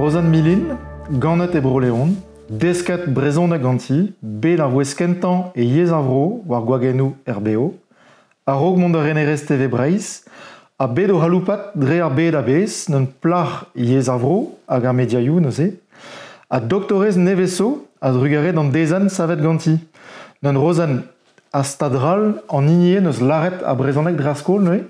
Rozenn Milin, ganet e Bro-Leon, desket brezhoneg ganti, bet ar wezh kentañ e yezh ar vro war gwagennoù RBO, a-raok mont da renerez TV Breizh, ha bet o c'haloupat dre ar bed a-bezh, un plac'h yezh ar vro hag ar mediaioù neuze, ha doktorez nevez zo a-drugarez d'an dezenn savet ganti. Neuze Rozenn, ar stad c'hall an hini eo 'neus lâret ar brezhoneg dre ar skol neuze?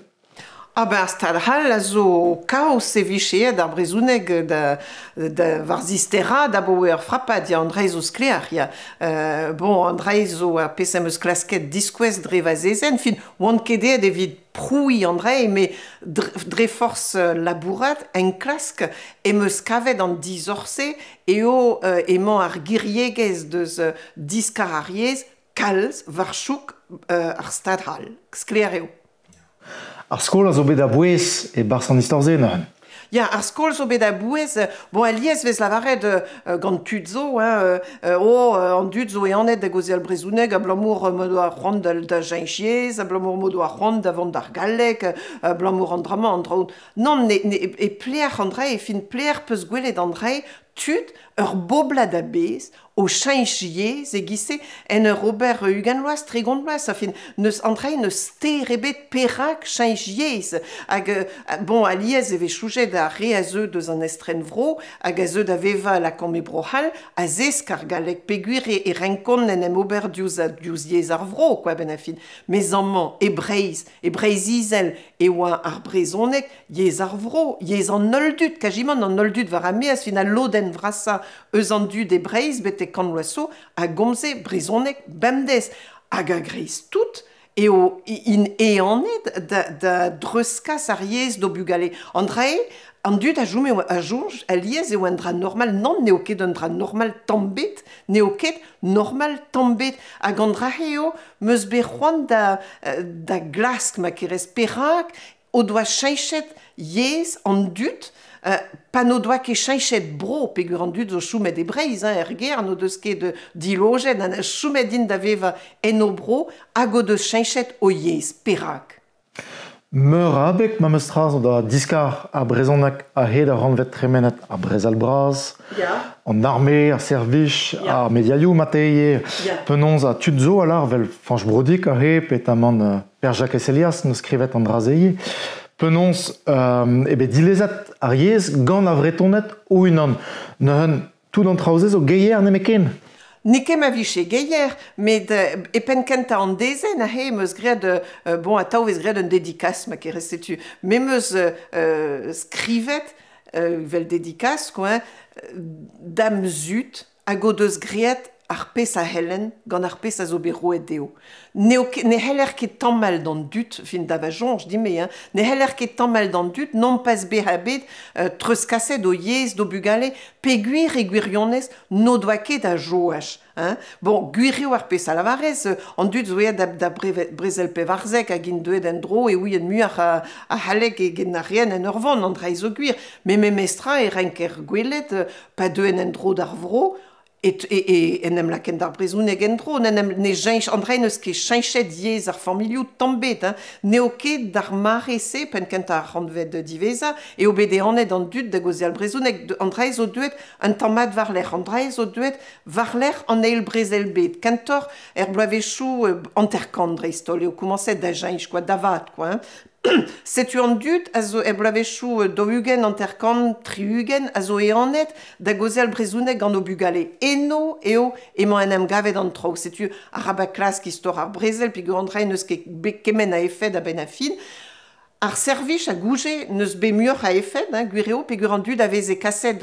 Ah ben ar stad c'hall a zo kaoz e vije aet ar brezhoneg da, da war zisteraat abaoe ur frapad, ya, an dra zo sklaer, ya. Bon, an dra zo ar pezh am eus klasket diskouez dre va zezenn, fin, oan ket aet evit prouiñ an dra, met dre forzh labourat, enklask, em eus kavet an disoc'h-se eo emañ ar giriegezh deus diskar ar yezh kalz war chouk ar stad c'hall. Sklaer eo. Ar skol a zo bet a-bouez e-barzh an istor-se neuze. Ya, ar skol zo bet a-bouez. Bon, alies vez lavaret gant tud zo, hein, oh, an dud zo ehanet da gaozeal brezhoneg abalamour m'o doa c'hoant da cheñch yezh, abalamour m'o doa c'hoant da vont d'ar galleg, abalamour an dra-mañ, an dra-hont. Nann, ne, ne, e pleac'h an dra, e fin pleac'h peus gwelet an dra, tud, ur boblad a-bezh, o cheñch yezh e-giz-se en ur ober 20 vloaz, 30 vloaz, enfin, n'eus an dra n'eus ster ebet perak cheñch yezh. Hag, bon, alies e vez choujet ar re a zeu deus an estrenvro hag a zeu da vevañ lakaomp e Bro-C'hall a zesk ar galleg peogwir e renkont en em ober diouzh yezh ar vro, quoi, benn ar fin. Mes amañ, e Breizh, e Breizh-Izel, e oa ar brezhoneg yezh ar vro, yezh an holl dud, kazimant an holl dud war ar maez, fin al lodenn vrasañ eus an dud e Breizh betek kant vloaz zo a gomze brezhoneg bemdez. Hag a-greiz-tout eo int ehanet da dreuzkas ar yezh d'o bugale. An dra-se, an dud a chom a soñj alies eo un dra normal. Nann, n'eo ket un dra normal tamm ebet. N'eo ket normal tamm ebet. Hag an dra-se eo 'm eus bet c'hoant da glask ma kerez perak o doa cheñchet yezh an dud pa n'o doa ket cheñchet bro peogwir an dud zo chomet e Breizh hein, er gêr n'o deus ket dilojet ha chomet int da vevañ en o bro hag o deus cheñchet o yezh. Perak? Meur a abeg memes tra zo da diskar ar brezhoneg a-hed ar rannved tremenet ar brezel bras, an arme, ar servij, ar mediaioù marteze, penaos ha tud zo a lâr 'vel Fañch Broudig aze, petamant Per-Jakez Helias 'neus skrivet an dra-se ivez. Penaos eo bet dilezet ar yezh gant ar Vretoned o-unan. Neuze tout an traoù-se zo geier nemetken. N'eo ket ma vije geier, met e penn kentañ an dezenn aze em eus graet, bon atav e vez graet un dedikas ma kerez setu. Me 'm eus skrivet, evel dedikas quoi, da'm zud hag o deus graet ar pezh a c'hellent gant ar pezh a zo bet roet dezho. N'eo ket, ne c'heller ket tamall d'an dud, fin da va soñj din-me, hein, ne c'heller ket tamall d'an dud nompas bezañ bet treuzkaset o yezh d'o bugale peogwir e gwirionez n'o doa ket a joaj. Hein. Bon, gwir eo ar pezh a lavarez, an dud zo aet da brezel 14 hag int deuet en-dro e ouient muioc'h a c'halleg eget na reent en ur vont, an dra zo gwir. Met memestra e renker gwelet pa deuent en-dro d'ar vro, e en em lakaent d'ar brezhoneg en-dro, n'en em ne cheñch an dra n'eus ket cheñchet yezh ar familhoù tamm ebet, hein. N'eo ket d'ar mare-se, penn-kentañ ar c'hantved diwezhañ, eo bet ehanet an dud da gaozeal brezhoneg. An dra zo deuet un tamm mat war-lerc'h. An dra zo deuet war-lerc'h an eil brezel-bed. Kentoc'h er bloavezhioù 50 dreist-holl eo komañset da cheñch quoi, da vat quoi, hein. Setu an dud a zo er bloavezhioù 40, 50, 60 a zo ehanet da gaozeal brezhoneg gant o bugale. Eno eo emañ en em gavet an traoù. Setu arabat klask istor ar brezel peogwir an dra n'eus ket bet kement a efed a-benn ar fin. Ar servij a gouje n'eus bet muioc'h a efed, hein, gwir eo, peogwir an dud a veze kaset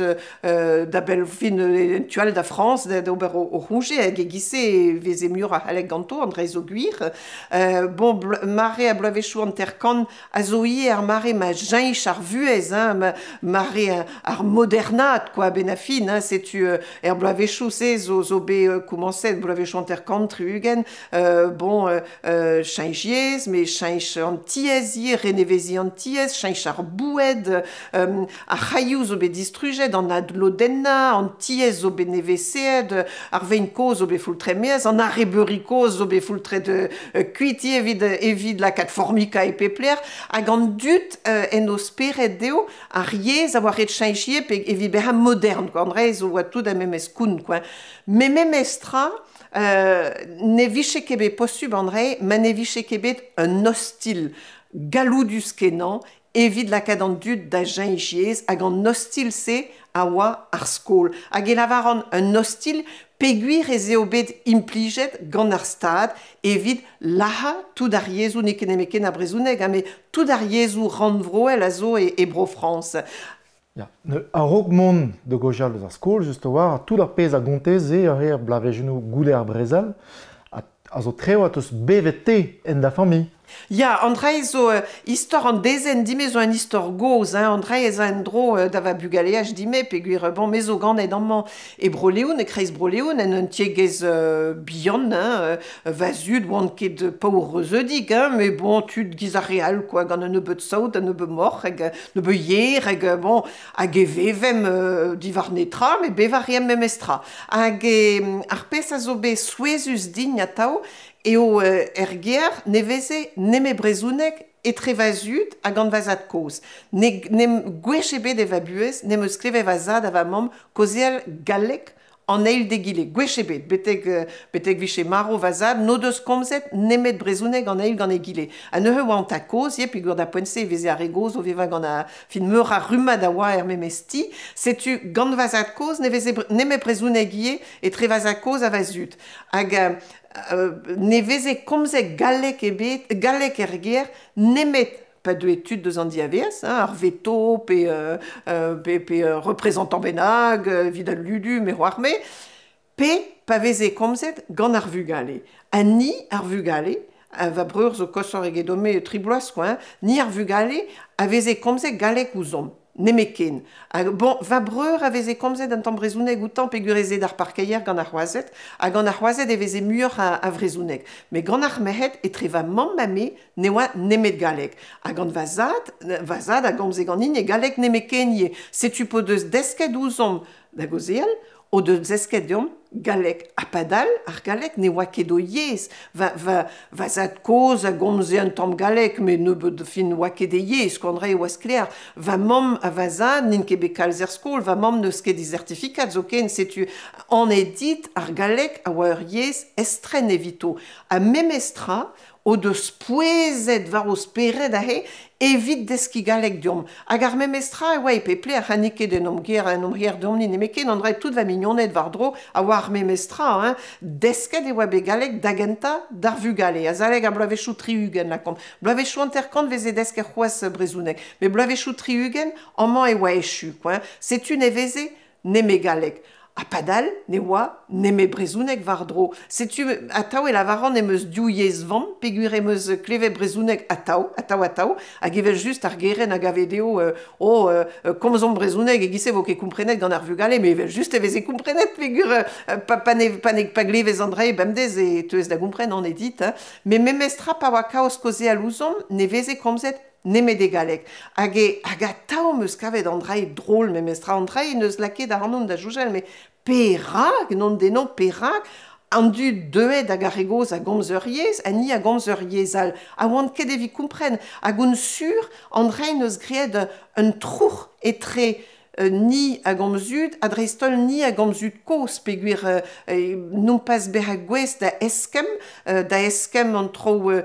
da bell fin en tu all da Frañs d'ober o c'hoñje hag e-giz-se e veze muioc'h a c'halleg ganto, an dra zo gwir. Bon, mare a bloavezhioù 50 a zo ivez ar mare ma cheñch ar vuhez, hein, mare ar modernaat, quoi, a-benn ar fin, hein, setu er bloavezhioù-se zo bet komañset, bloavezhioù 50, 60, bon, cheñch yezh, met cheñch an tiez ivez, Adneveziñ an tiez, cheñch ar boued, ar c'hailhoù zo bet distrujet, an adlodennañ, an tiez zo bet nevesaet, ar vein kozh zo bet foultret maez, an arrebeuri kozh zo bet foultret kuit evit lakaat formika e pep lec'h, hag an dud en o spered dezho ar yezh a oa ret cheñch ivez pe evit bezañ modern, quoi. An dra zo oa tout ar memes koun, quoi. Met memestra, ne vije ket bet posubl an dra ma ne vije ket bet un ostilh galloudus-kenañ evit lakaat an dud da cheñch yezh, hag an ostilh-se a oa ar skol. Hag e lavaran un ostilh peogwir ez eo bet implijet gant ar Stad evit lazhañ tout ar yezhoù, n'eo ket nemetken ar brezhoneg, ha met tout ar yezhoù rannvroel a zo e Bro-Frañs. Ya, a-raok mont da gaozeal eus ar skol, just a-walc'h, tout ar pezh a gontez eo ar re bloavezhioù goude ar brezel, a zo traoù a teus bevet te en da familh. Ya, an dra zo istor an dezenn dime zo un istor gozh, hein, an dra ez a en-dro da va bugaleaj dime, peogwir bon, me zo ganet amañ e Bro-Leon, e-kreiz Bro-Leon, en un tiegezh bihan, hein, va zud oant ket paour reuzeudik, hein, met bon, tud giz ar re all, quoi, gant un nebeud saout, un nebeud moc'h, hag un nebeud yer, hag bon, hag e vevemp diwar netra, met bevañ a reemp memestra. Hag ar pezh a zo bet souezhus din atav eo er gêr ne veze nemet brezhoneg etre va zud ha gant va zad-kozh. Ne, ne, gwech ebet e va buhez n'em eus klevet va zad ha va mamm kaozeal galleg an eil d'egile. Gwech ebet, betek, betek vije marv va zad, n'o deus komzet nemet brezhoneg an eil gant egile. Ha neuze oa an tad-kozh ivez, peogwir da poent-se e veze ar re gozh o vevañ gant ar fin meur a rummad a oa er memes ti. Setu gant va zad-kozh ne veze nemet brezhoneg ivez etre va zad-kozh ha va zud. Hag ne veze komzet galleg ebet, galleg er gêr nemet pa deue tud deus an diavaez, hein, ar veto pe, pe, pe représentant bennak evit al ludu, me c'hoar-me, pe pa veze komzet gant ar vugale. Ha ni, ar vugale, va breur zo koshoc'h egedon-me tri bloaz, quoi, hein, ni ar vugale a veze komzet galleg ouzhomp. Nemetken. Hag bon, va breur a veze komzet un tamm brezhoneg outañ peogwir ez eo d'ar parkeier gant ar c'hwazed, ha gant ar c'hwazed e veze muioc'h a vrezhoneg. Met gant ar merc'hed, etre va mamm ha me, ne oa nemet galleg. Ha gant va zad, va zad a gomze ganin e galleg nemetken ivez. Setu p'o deus desket ouzhomp da gaozeal, o deus desket deomp galleg. Ha padal, ar galleg ne oa ket o yezh. Va, va, va zad-kozh a gomze un tamm galleg, met nebeut fin oa ket e yezh, an dra e oa sklaer. Va mamm ha va zad n'int ket bet kalz er skol, va mamm n'eus ket he zertifikad zoken, setu anez dit ar galleg a oa ur yezh estren evito. Ha memestra, o deus pouezet war o spered aze evit deskiñ galleg deomp. Hag ar memes tra e oa e pep lec'h, ha n'eo ket en hom gêr, en hom gêr deomp-ni nemetken, an dra tout va mignoned war-dro a oa ar memes tra, hein. Desket e oa bet galleg da gentañ d'ar vugale, azalek ar bloavezhioù 60 lakaomp. Bloavezhioù 50 veze desket c'hoazh brezhoneg, met bloavezhioù 60 amañ e oa echu, quoi, hein. Setu ne veze nemet galleg. Ha padal ne oa nemet brezhoneg war-dro. Setu atav e lavaran em eus div yezh vamm, peogwir em eus klevet brezhoneg atav, atav, atav, hag evel-just ar gerent a gave dezho oh, komzomp brezhoneg e-giz-se vo ket komprenet gant ar vugale, met evel-just e veze komprenet peogwir pa, pa, ne, pa, ne, pa glevez an dra bemdez e teuez da gompren an edit. Hein. Met memestra pa oa kaoz kaozeal ouzhomp, ne veze komzet nemet e galleg. Hag, e, hag atav 'm eus kavet an dra drol memestra. An dra n'eus lakaet ac'hanon da soñjal, met perak, non de non, perak an dud deuet hag ar re gozh a gomz ur yezh, ha ni a gomz ur yezh all. Ha oant ket evit kompren. Hag on sur, an dra n'eus graet un troc'h etre ni a gomz zud, ha dreist-holl ni a gomz zud kozh, peogwir nompas bezañ gouest da eskemm, da eskemm an traoù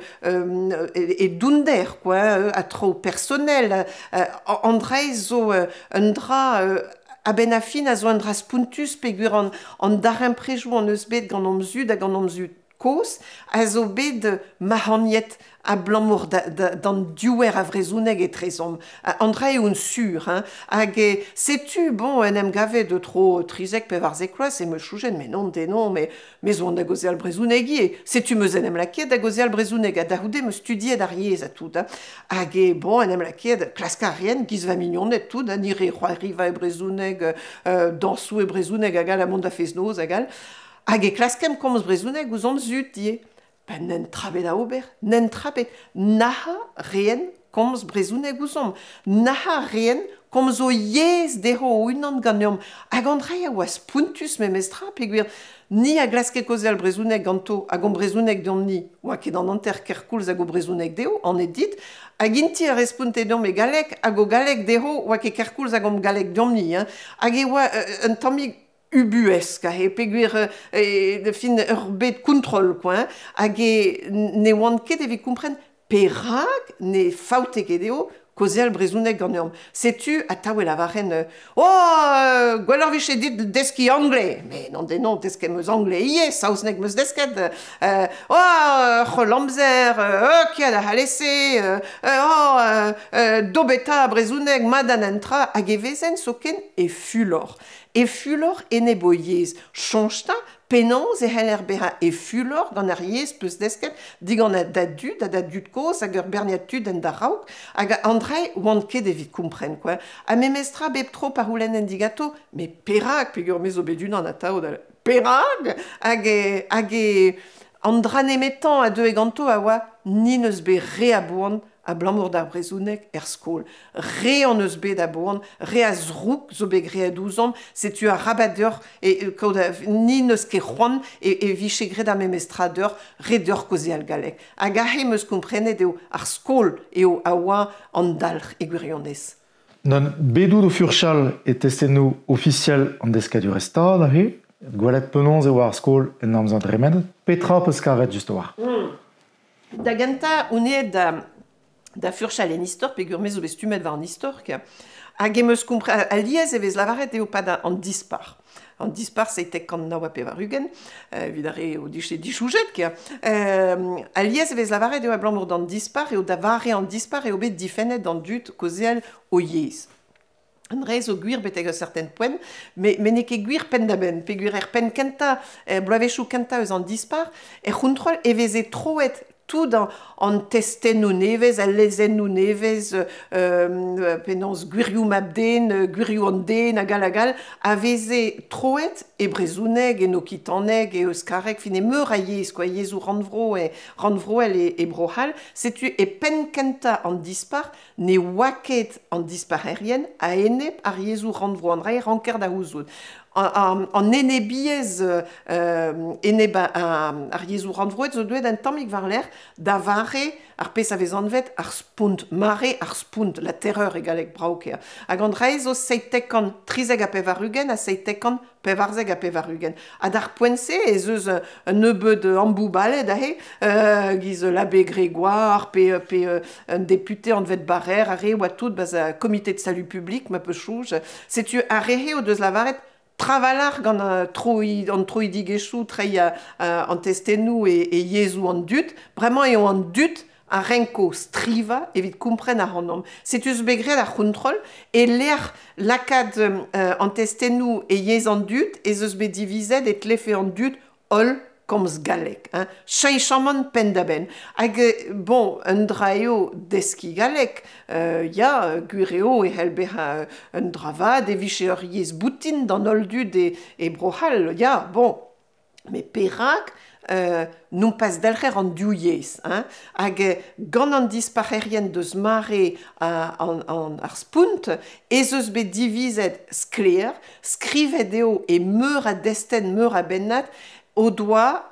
e dounder, quoi, ha traoù personel. An dra zo un dra a-benn ar fin a zo un dra spontus peogwir an darempredoù hon eus bet gant hon zud ha gant hon zud kozh a zo bet mac'hagnet abalamour d'an diouer a vrezhoneg etrezomp. An dra eo on sur, hein. Hag setu, bon, en em gavet tro 13, 14 vloaz, e 'm eus soñjet, mais non, de non, mais me zo da gaozeal brezhoneg ivez. Setu 'm eus en em lakaet da gaozeal brezhoneg, ha da c'houde 'm eus studiet ar yezh ha tout, hein. Hag e, bon, en em lakaet, klask a raen, giz va mignoned tout, hein, ni re c'hoariva e brezhoneg, dañsoù e brezhoneg hag all, ha mont da fest-noz hag all. Hag e klaskemp komz brezhoneg ouzh hon zud ivez. Ben n'en tra bet da ober, n'en tra bet. Nac'hañ 'reent komz brezhoneg ouzhomp. Nac'hañ a reent komz o yezh dezho o-unan ganeomp. Hag an dra a oa spontus memestra peogwir ni a glaske kaozeal brezhoneg ganto hag hon brezhoneg deomp-ni oa ket an hanter kerkoulz hag o brezhoneg dezho, an dit, hag inti a responte deomp e galleg hag o galleg dezho oa ket kerkoulz hag hom galleg deomp-ni. Hein. Hag e oa un tammig ubuesk, ahe, peogwir e fin ur bed kontrol, quoi, hein. Hag e ne oant ket evit kompren perak ne faote ket dezho kaozeal brezhoneg ganeomp. Setu atav e lavaren Oh, gwelloc'h vije dit deskiñ anglais. Mais non, de non, desket 'm eus anglais ivez, saozneg 'm eus desket. Oh, c'holl amzer, kia da c'hallese, oh, dobeta brezhoneg, mat an entra, hag e vezen zoken e fulor. E fulor enep o yezh. Soñj 'ta penaos e c'heller bezañ e fulor gant ar yezh peus desket digant da dud ha da dud-kozh hag ur berniad tud en da raok, hag an dra oant ket evit kompren, quoi. Ha memestra bep tro pa c'houlennen diganto, met perak, peogwir me zo bet unan atav da perak? Hag e, hag e an dra nemetañ a deue ganto a oa ni n'eus bet re a boan abalamour d'ar brezhoneg er skol. Re hon eus bet a boan, re a zroug zo bet graet ouzhomp, setu arabat deoc'h e, kaout ni n'eus ket c'hoant e, e vije graet ar memes tra deoc'h, re deoc'h kaozeal galleg. Hag aze 'm eus komprenet eo ar skol eo a oa an dalc'h e gwirionez. Nann, bet out o furchal e testennoù ofisiel an deskadurezh Stad aze, gwelet penaos e oa ar skol en amzer dremenet. Petra 'peus kavet just a-walc'h? Da gentañ on aet da, da furchal en istor, peogwir me zo bet stummet war an istor, hag em eus kompre alies e vez lavaret eo pad an dispac'h. An dispac'h 97 90, evit ar re o dije disoñjet, ker. Alies e vez lavaret eo abalamour d'an dispac'h eo da vare an dispac'h eo bet difennet d'an dud kaozeal o yezh. An dra zo gwir betek ur certain poent, met n'eo ket gwir penn-da-benn, peogwir er penn kentañ, er bloavezhioù kentañ eus an dispac'h, er c'hontrol e veze troet tout an testennoù nevez, al lezennoù nevez, penaos gwirioù mab-den, gwirioù an den, hag all hag all, a veze troet e brezhoneg, en okitaneg, e euskareg, fin e meur a yezh, quoi, yezhoù rannvro e rannvroel e, e Bro-C'hall. Setu e penn kentañ an dispac'h ne oa ket an dispac'herien a-enep ar yezhoù rannvro, an dra e ranker da c'houzout. An enebiezh enep ar yezhoù rannvroet zo deuet un tammig war-lerc'h da vare ar pezh a vez anvet ar spont, mare ar spont, la terreur e galleg brav-kaer. Hag an dra zo 97 93 ha 97 94. Ha d'ar poent-se ez eus un nebeud amboubaled aze, giz l'abbé Grégoire, pe un député anvet Barrère, ar re oa tout 'barzh ar comité de salut public, ma peus soñj. Setu ar re o deus lavaret trawalc'h gant troi, an troidigezhioù, treiñ an testennoù e, e yezhoù an dud. Bremañ eo an dud a renko strivañ evit kompren ac'hanomp. Setu eus bet graet ar c'hontrol, e lec'h lakaat an testennoù e yezh an dud, ez eus bet divizet e tlefe an dud holl komz galleg. Hein. Cheñchamant penn-da-benn. Hag, bon, un dra eo deskiñ galleg, ya, gwir eo e c'hell bezañ un dra vat e vije ur yezh boutin d'an holl dud e, e Bro-C'hall, ya, bon. Met perak nompas delc'her an div yezh, hein? Hag gant an dispac'herien deus mare an, ar spont, ez eus bet divizet sklaer, skrivet eo e meur a destenn, meur a bennad, o doa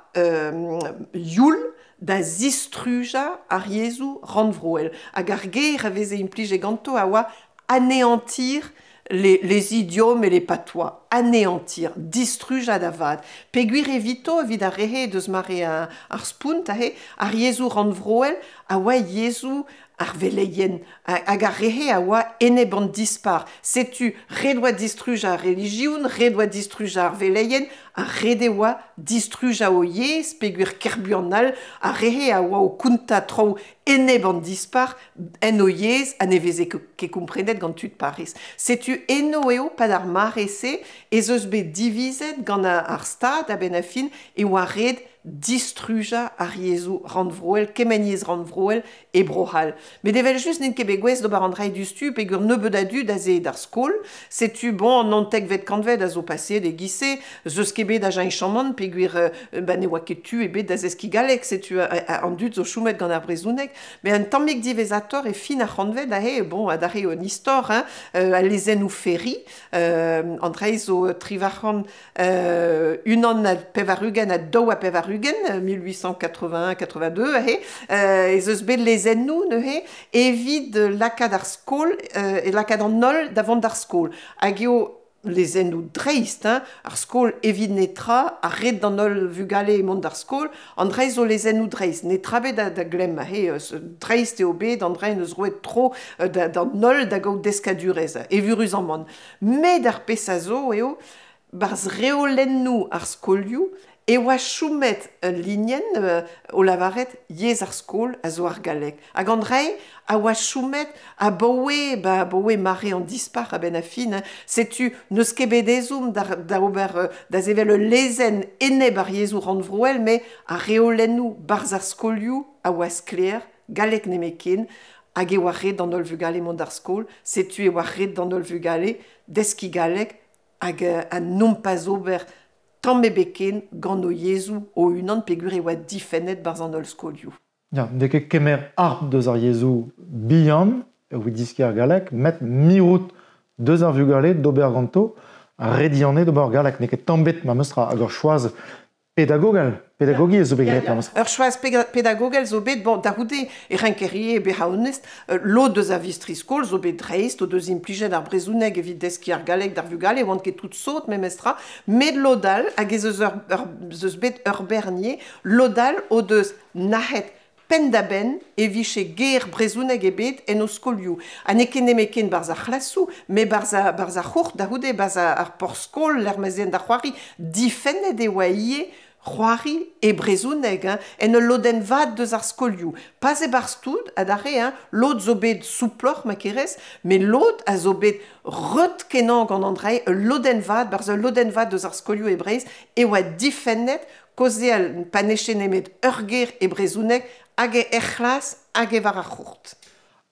youl da zistrujañ ar yezhoù rannvroel. Hag ar ger a veze implijet ganto a oa anéantir les idiomes et les patois. Anéantir, distrujañ da vat. Peogwir evito evit ar re deus mare ar spont aze, ar yezhoù rannvroel a oa yezhoù ar veleien hag ar re a oa enep an dispac'h. Setu ret oa distrujañ ar relijion, ret oa distrujañ ar veleien, ha ret e oa distrujañ o yezh, peogwir ker buan all, ar re a oa o kontañ traoù enep an dispac'h en o yezh ha ne veze ket komprenet gant tud Paris. Setu eno eo pad ar mare-se ez eus bet divizet gant ar Stad a-benn ar fin e oa ret distrujañ ar yezhoù rannvroel, kement yezh rannvroel e Bro-C'hall. Met evel-just n'int ket bet gouest d'ober an dra diouzhtu peogwir nebeut a dud aze d'ar skol. Setu bon an naontekvet kantved a zo paseet e-giz-se, 'z eus ket bet a cheñchamant peogwir ba ne oa ket tu ebet da zeskiñ galleg, setu an dud zo chomet gant ar brezhoneg. Met un tammig diwezhatoc'h e fin ar c'hantved aze, bon, adarre un istor, hein, al lezennoù Ferry, an dra zo trivarc'hant 81 ha 82, 1881-82 aze, ez eus bet lezennoù neuze evit lakaat ar skol, e lakaat an holl da vont d'ar skol. Hag eo lezennoù dreist, hein, ar skol evit netra, ha ret d'an holl vugale mont d'ar skol, an dra zo lezennoù dreist, netra bet da glemm, he, dreist eo bet, an dra eus roet tro d'an holl da gaout deskadurezh, evuruzamant. Met ar pezh a zo eo, barzh reolennoù ar skolioù, e oa chomet ul linenn o lavaret yezh ar skol a zo ar galleg. Hag an dra a oa chomet abaoe, ba, abaoe mare an dispac'h a-benn ar fin. Hein. Setu n'eus ket bet ezhomm da ober da sevel ul lezenn enep ar yezhoù rannvroel, met ar reolennoù barzh ar skolioù a oa sklaer, galleg nemetken, hag e oa ret d'an holl vugale mont d'ar skol, setu e oa ret d'an holl vugale deskiñ galleg hag ha nompas ober tamm ebet ken gant o yezhoù o-unan peogwir e oa difennet barzh an holl skolioù. Ya, n'eo ket kemer harp deus ar yezhoù bihan evit deskiñ ar galleg, met mirout deus ar vugale d'ober ganto, ha rediañ anezhe d'ober galleg. N'eo ket tamm bet memestra hag ur choaz pedagogel, pedagogiezh zo bet graet memestra. Ur choaz pedagogel zo bet, bon, da c'houde e renker ivez bezañ onest, lod deus ar vistri-skol zo bet dreist, o deus implijet ar brezhoneg evit deskiñ ar galleg d'ar vugale, oant ket tout sot memestra, met lod all, hag ez eus, ur, eus bet ur bernier, lod all o deus nac'het penn-da-benn e vije ger brezhoneg ebet en o skolioù. Ha n'eo ket nemetken barzh ar c'hlasoù, met barzh ar c'hourt, da c'houde, barzh ar porzh-skol, lec'h ma 'z eent da c'hoari, difennet e oa ivez c'hoari e brezhoneg, hein, en ul lodenn vat deus ar skolioù. Pas e-barzh tout, adarre, hein, lod zo bet souploc'h ma kerez, met lod a zo bet reut-kenañ gant an dra, ul lodenn vat, barzh ul lodenn vat deus ar skolioù e Breizh, e oa difennet kaozeal pa neche nemet ur ger e brezhoneg hag er c'hlas hag e war ar c'hourt.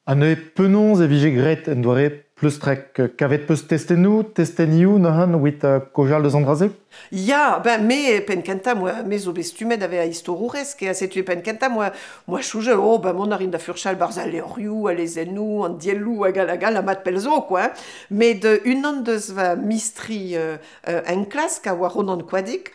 Ha neuze penaos e vije graet en doare pleustrek? Kavet peus testennoù, testenioù neuze evit kaozeal deus an dra-se? Ya, ben me e penn kentañ moa, me zo bet stummet da vezañ istorourez, kea setu e penn kentañ moa, moa soñjet, oh ben mont a rin da furchal barzh al levrioù, al lezennoù, an dielloù hag all hag all, ha mat pell zo, quoi. Met unan deus va mistri enklask a oa Ronan Koadig,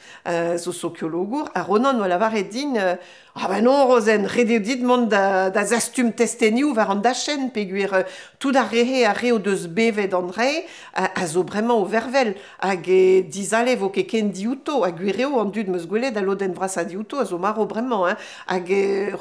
zo sokiologour, ha Ronan oa lavaret din, ah ben non, Rozenn, ret eo dit mont da zastum testenioù war an dachenn, peogwir tout ar re ar re o deus bevet an dra a zo bremañ o vervel, hag e dizale vo ket ken diouto, ha gwir eo an dud 'm eus gwelet al lodenn vrasañ diouto a zo marv bremañ, hein. Hag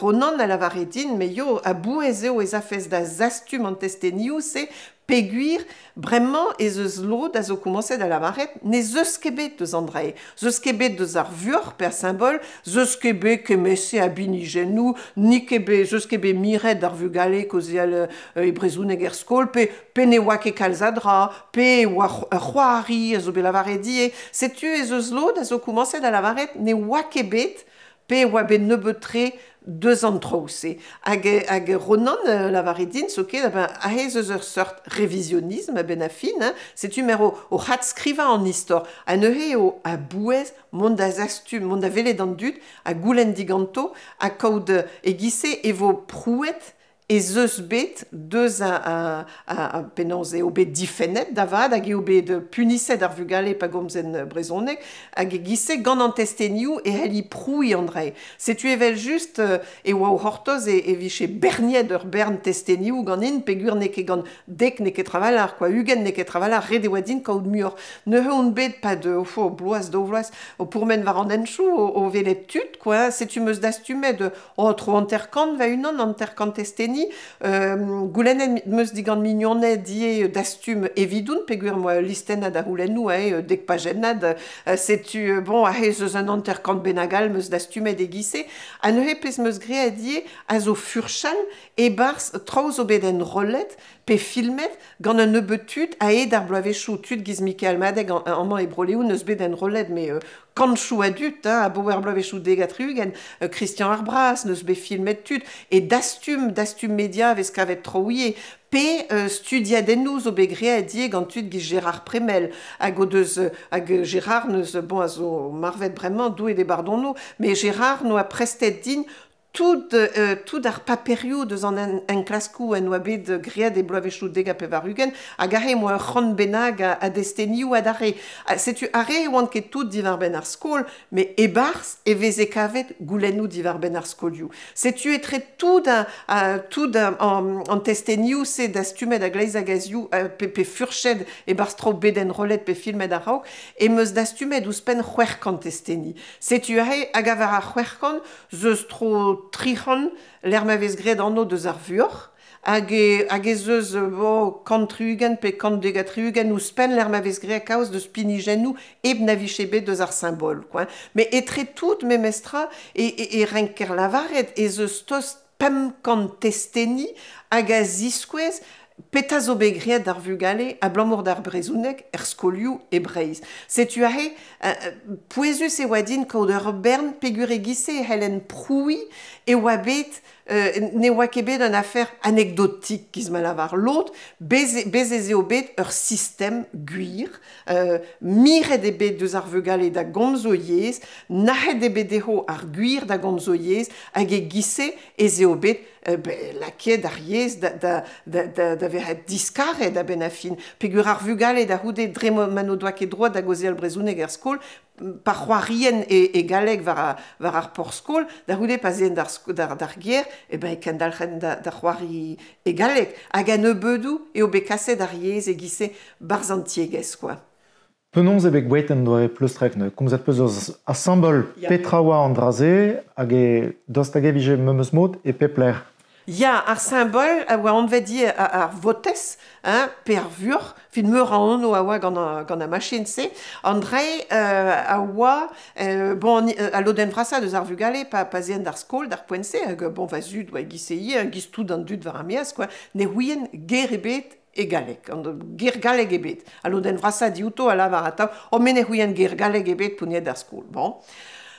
Ronan a lavare din, me yo, a-bouez eo ez afez da zastum an testenioù-se, peogwir bremañ ez eus lod a zo komañset da lavaret ne zeus ket bet deus an dra. Zeus ket bet deus ar vuoc'h pe ar simbol, zeus ket bet kemese a binijennoù, ni ket bet, zeus ket bet miret ar vugale kaozeal e brezhoneg er skol, pe ne oa ket kalz a dra, pe e oa ur c'hoari a zo bet lavaret ivez. Setu ez eus lod a zo komañset da lavaret ne oa ket bet, pe e oa bet nebeut-tre deus an traoù-se. Hag Ronan lavare din zoken, ben, aze eus ur seurt revisionisme a-benn ar fin, hein, setu mer o adskrivañ an istor. Ha neuze eo a-bouez mont da zastum, mont da welet an dud, ha goulenn diganto, ha kaout e-giz-se e vo prouet ez eus bet deus a penaos eo bet difennet da vat hag eo bet puniset ar vugale pa gomzen brezhoneg hag e-giz-se gant an testenioù e c'helli prouiñ an dra. Setu evel just e oa o c'hortoz e vije berniet ur bern testenioù ganin peogwir n'eo ket gant dek n'eo ket trawalc'h, quoi, 20 n'eo ket trawalc'h, ret e oa din kaout muioc'h. Neuze on bet pad o bloaz, daou vloaz, o pourmen war an henchoù, o welet tud, quoi. Setu 'm eus dastumet oh, tro 50 va-unan, 50 testeni. Goulennet 'm eus digant mignoned ivez dastum evidoun, peogwir 'm boa ul listennad a c'houlennoù, hein, dek pajennad. Setu, bon, aze eus un 50 bennak all 'm eus dastumet e-giz-se. Ha neuze pezh 'm eus graet ivez a zo furchal e-barzh traoù zo bet enrollet. pe filmet gant un nebeud tud a-hed ar bloavezhioù, tud giz Mikael Madeg amañ e Bro-Leon n'eus bet enrollet met kantchoù a dud, hein, abaoe ar bloavezhioù 70, Christian Ar Braz n'eus bet filmet tud, e Dastum, Dastum Media a vez kavet traoù ivez, pe studiadennoù zo bet graet ivez gant tud giz Gérard Premel, hag o deus, hag Gérard n'eus, bon, a zo marvet bremañ, Doue d'e bardono, met Gérard 'noa prestet din tout, tout ar paperioù deus an enklaskoù en oa bet graet e bloavezhioù 90, hag aze em boa ur c'hant bennak a destenioù adarre. Setu ar re e oant ket tout diwar-benn ar skol, met e-barzh e veze kavet goulennoù diwar-benn ar skolioù. Setu etre tout, a, tout an testenioù-se dastumet a-gleiz hag a-ziv, pe furchet e-barzh traoù bet enrollet pe filmet a-raok, em eus dastumet ouzhpenn 600 testeni. Setu aze, hag a war ar 600, 'z eus tro 300 lec'h ma vez graet anv deus ar vuoc'h, hag e, hag ez eus bon, 160 pe 170 ouzhpenn lec'h ma vez graet kaoz deus pinijennoù hep na vije bet deus ar simbol, quoi. Met etre tout memestra e renker lavaret ez eus tost 500 testeni hag a ziskouez petra zo bet graet d'ar vugale abalamour d'ar brezhoneg er skolioù e Breizh. Setu aze, pouezus e oa din kaout ur bern peogwir e-giz-se e c'hellen prouiñ e oa bet ne oa ket bet un afer anekdotik giz ma lavar lod, bez, bez ez eo bet ur sistem gwir, miret eo bet deus ar vugale da gomz o yezh, nac'het eo bet dezho ar gwir da gomz o yezh, hag e-giz-se ez eo bet lakaet ar yezh da vezañ diskaret a-benn ar fin. Peogwir ar vugale da c'houde, dre ma n'o doa ket droad da gaozeal brezhoneg er skol, pa c'hoarient e galleg war ar porzh-skol, da c'houde pa 'z eent d'ar gêr, eh ben e kendalc'hent da c'hoari e galleg. Hag a-nebeudoù eo bet kaset ar yezh e-giz-se 'barzh an tiegezh, quoi. Penaos eo bet gwelet en doare pleustrek neuze? Komzet 'peus eus asambl petra oa an dra-se hag e daoust hag e vije memes mod e pep lec'h? Ya, ar simbol a oa anvet ivez ar votez, hein, pe ar vuoc'h, evit meur a anv a oa gant ar machin-se. An dra a oa, bon, al lodenn vrasañ deus ar vugale pa 'z eent d'ar skol d'ar poent-se, hag bon, va zud oa e-giz-se ivez, e-giz tout an dud war ar maez, quoi, ne ouient ger ebet e galleg, an ger galleg ebet. Al lodenn vrasañ diouto a lavar atav, oh, me ne c'houien ger galleg ebet p'on d'ar skol. Bon.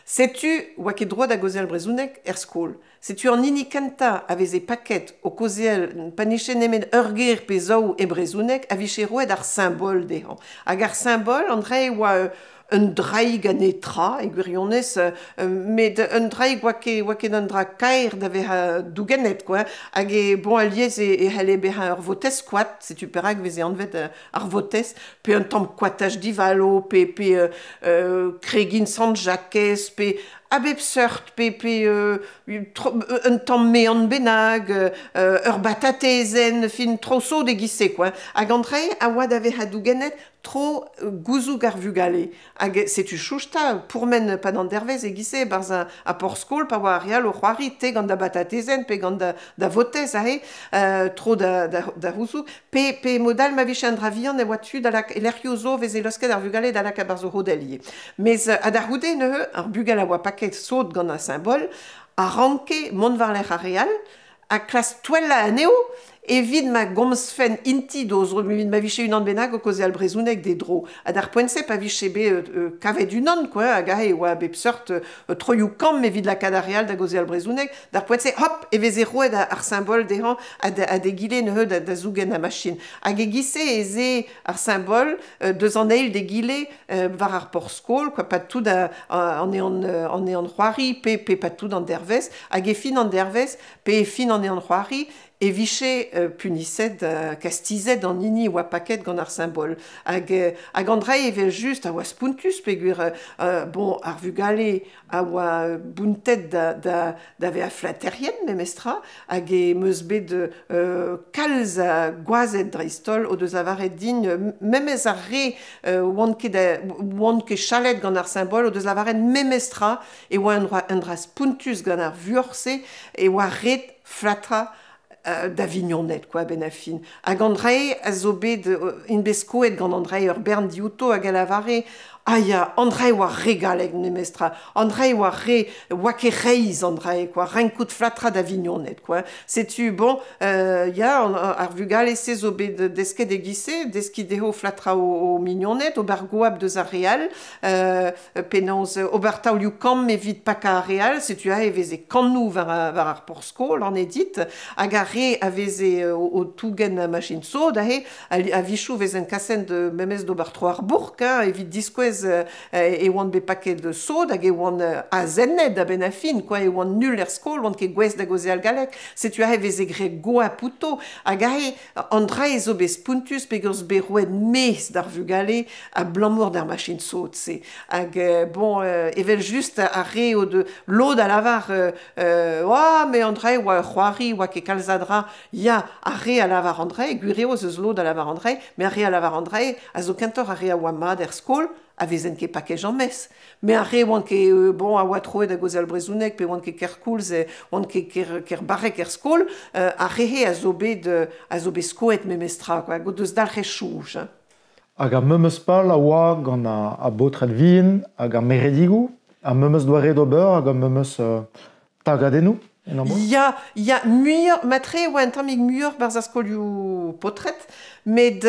Setu, oa ket droad da gaozeal brezhoneg er skol. Setu an hini kentañ a veze paket o kaozeal pa nije nemet ur ger pe zaou e brezhoneg a vije roet ar simbol dezhañ. Hag ar simbol, an dra e oa un draig a netra, e gwirionez, met un draig oa ket, oa ket un dra kaer da vezañ dougennet, quoi. Hag e, bon, alies e c'helle bezañ ur votez koad, setu perak e veze anvet ar votez, pe un tamm koataj divalo, pe kregin Sant-Jakez, pe a bep seurt, pe un tamm mean bennak, ur batatezenn, fin tro sot e-giz-se, quoi. Hag an dra a oa da vezañ dougennet tro gouzoug ar vugale. Hag setu chouchta pourmen pad an dervezh e-giz-se e-barzh ar porzh-skol pa oa ar re all o c'hoari te gant da batatezenn pe gant da votez aze, tro da c'houzoug. Pe mod all ma vije un dra vihan e oa tu da lak e lec'hioù zo veze laosket ar vugale da lakaat 'barzh o c'hodell ivez. Mes ha da c'houde neuze ar bugel a oa paket sot gant ar simbol a ranke mont war-lerc'h ar re all ha klask touellañ anezho evit ma gomzfen int-i d'o zro, evit ma vije unan bennak o kaozeal brezhoneg d'e dro. Ha d'ar poent-se, pa vije bet kavet unan, quoi, hag aze e oa a bep seurt troioù-kamm evit lakaat ar re all da gaozeal brezhoneg, d'ar poent-se, hop, e veze roet ar simbol dezhañ ha d'egile neuze da zougen ar machin. Hag e-giz-se ez eo ar simbol deus an eil d'egile war ar porzh-skol, quoi, pas tout an ehan c'hoari, pe pas tout an dervezh, hag e fin an dervezh, pe e fin an ehan c'hoari, e vije puniset, kastizet an hini oa paket gant ar simbol. Hag an dra evel-just a oa spontus peogwir bon, ar vugale a oa bountet da vezañ flaterien memestra, hag em eus bet kalz a gwazed dreist-holl o deus lavaret din, memes ar re oant ket, oant ket chalet gant ar simbol, o deus lavaret memestra e oa un dra spontus gant ar vuoc'h-se, e oa ret flatrañ da vignoned, quoi, a-benn ar fin. Hag an dra a zo bet, int bet skoet gant an dra ur bern diouto hag a lavare Ah ya, an dra e oa re galleg memestra, an dra e oa re, oa ket reizh an dra-se quoi, renkout flatrañ da vignoned quoi. Setu bon, ya, ar vugale-se zo bet desket e-giz-se, deskiñ dezho flatrañ o mignoned, ober goap deus ar re all, penaos ober taolioù kamm evit pakañ ar re all, setu aze e veze kannoù war war ar porzh-skol, an edit, hag ar re a veze o tougen machin sod aze, a-wechoù 'vezent kaset memes d'ober tro ar bourk hein, evit diskouez e oant bet paket sod hag e oant azennet a-benn ar fin, quoi, e oant nul er skol, oant ket gouest da gaozeal galleg. Setu aze e veze graet goap outo, hag aze an dra-se zo bet spontus peogwir zo bet roet mezh d'ar vugale abalamour d'ar machin sod-se. Hag bon, evel-just ar re o deus lod a lavar oh, met an dra-se oa ur c'hoari, oa ket kalz a dra. Ya, ar re a lavar an dra-se, gwir eo ez eus lod a lavar an dra-se, met ar re a lavar an dra-se a zo kentoc'h ar re a oa mat er skol, a vezent ket paket james. Met ar re oant ket, bon, a oa troet da gaozeal brezhoneg pe oant ket kerkoulz, oant ket ker, ker barrek er skol, ar re-se a zo bet, a zo bet skoet memestra, quoi, hag o deus dalc'het soñj. Hein. Hag ar memes pal a oa gant ar baotred vihan hag ar meredigoù, ar memes doare d'ober hag ar memes tagadennoù en amzer? Ya, ya, muioc'h, matre e oa un tammig muioc'h 'barzh ar skolioù paotred, met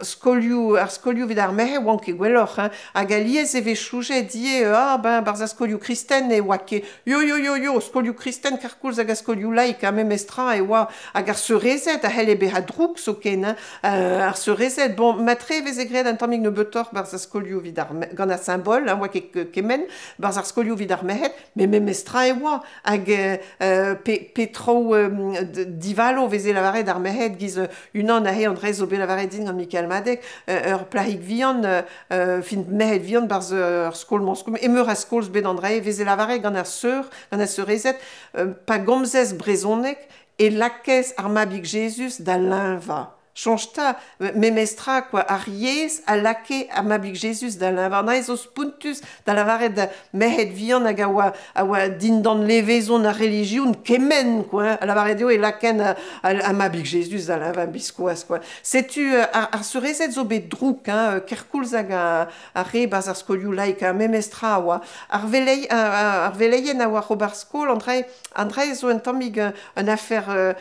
skolioù, ar skolioù evit ar merc'hed oant ket gwelloc'h, hein. Hag alies e vez soñjet ivez, ah ben 'barzh ar skolioù kristen e oa ket, yo yo yo yo, skolioù kristen kerkoulz hag ar skolioù laik, ha memestra e oa, hag ar seurezed a c'helle bezañ drouk zoken, hein. Ar seurezed, bon, matre e veze graet un tammig nebeutoc'h 'barzh ar skolioù evit ar gant ar simbol, hein, oa ket kement 'barzh ar skolioù evit ar merc'hed, met memestra e oa. Hag pe, pe traoù divalo veze lavaret ar merc'hed giz unan aze an dra zo bet lavaret din gant Mikael Madeg, ur plac'hig vihan, fin merc'hed vihan 'barzh ur skol-mañ-skol, emeur a skol bet an dra veze lavaret gant ar seur, gant ar seurezed, pa gomzez brezhoneg e lakaez ar mabig Jezuz da leñvañ. Soñj 'ta, memestra quoi, ar yezh a lakae ar Mabig Jezuz da leñvañ. Neuze zo spontus da lavaret merc'hed vihan hag a oa, a oa dindan levezon ar relijion kement quoi, a lavaret eo e lakaent ar Mabig Jezuz da leñvañ biskoazh quoi. Setu ar, ar seurezed zo bet drouk hein, kerkoulz hag ar re 'barzh ar skolioù laik, hein, memestra a oa. Ar, velei, ar veleien a oa ober skol, an dra an dra zo un tammig un afer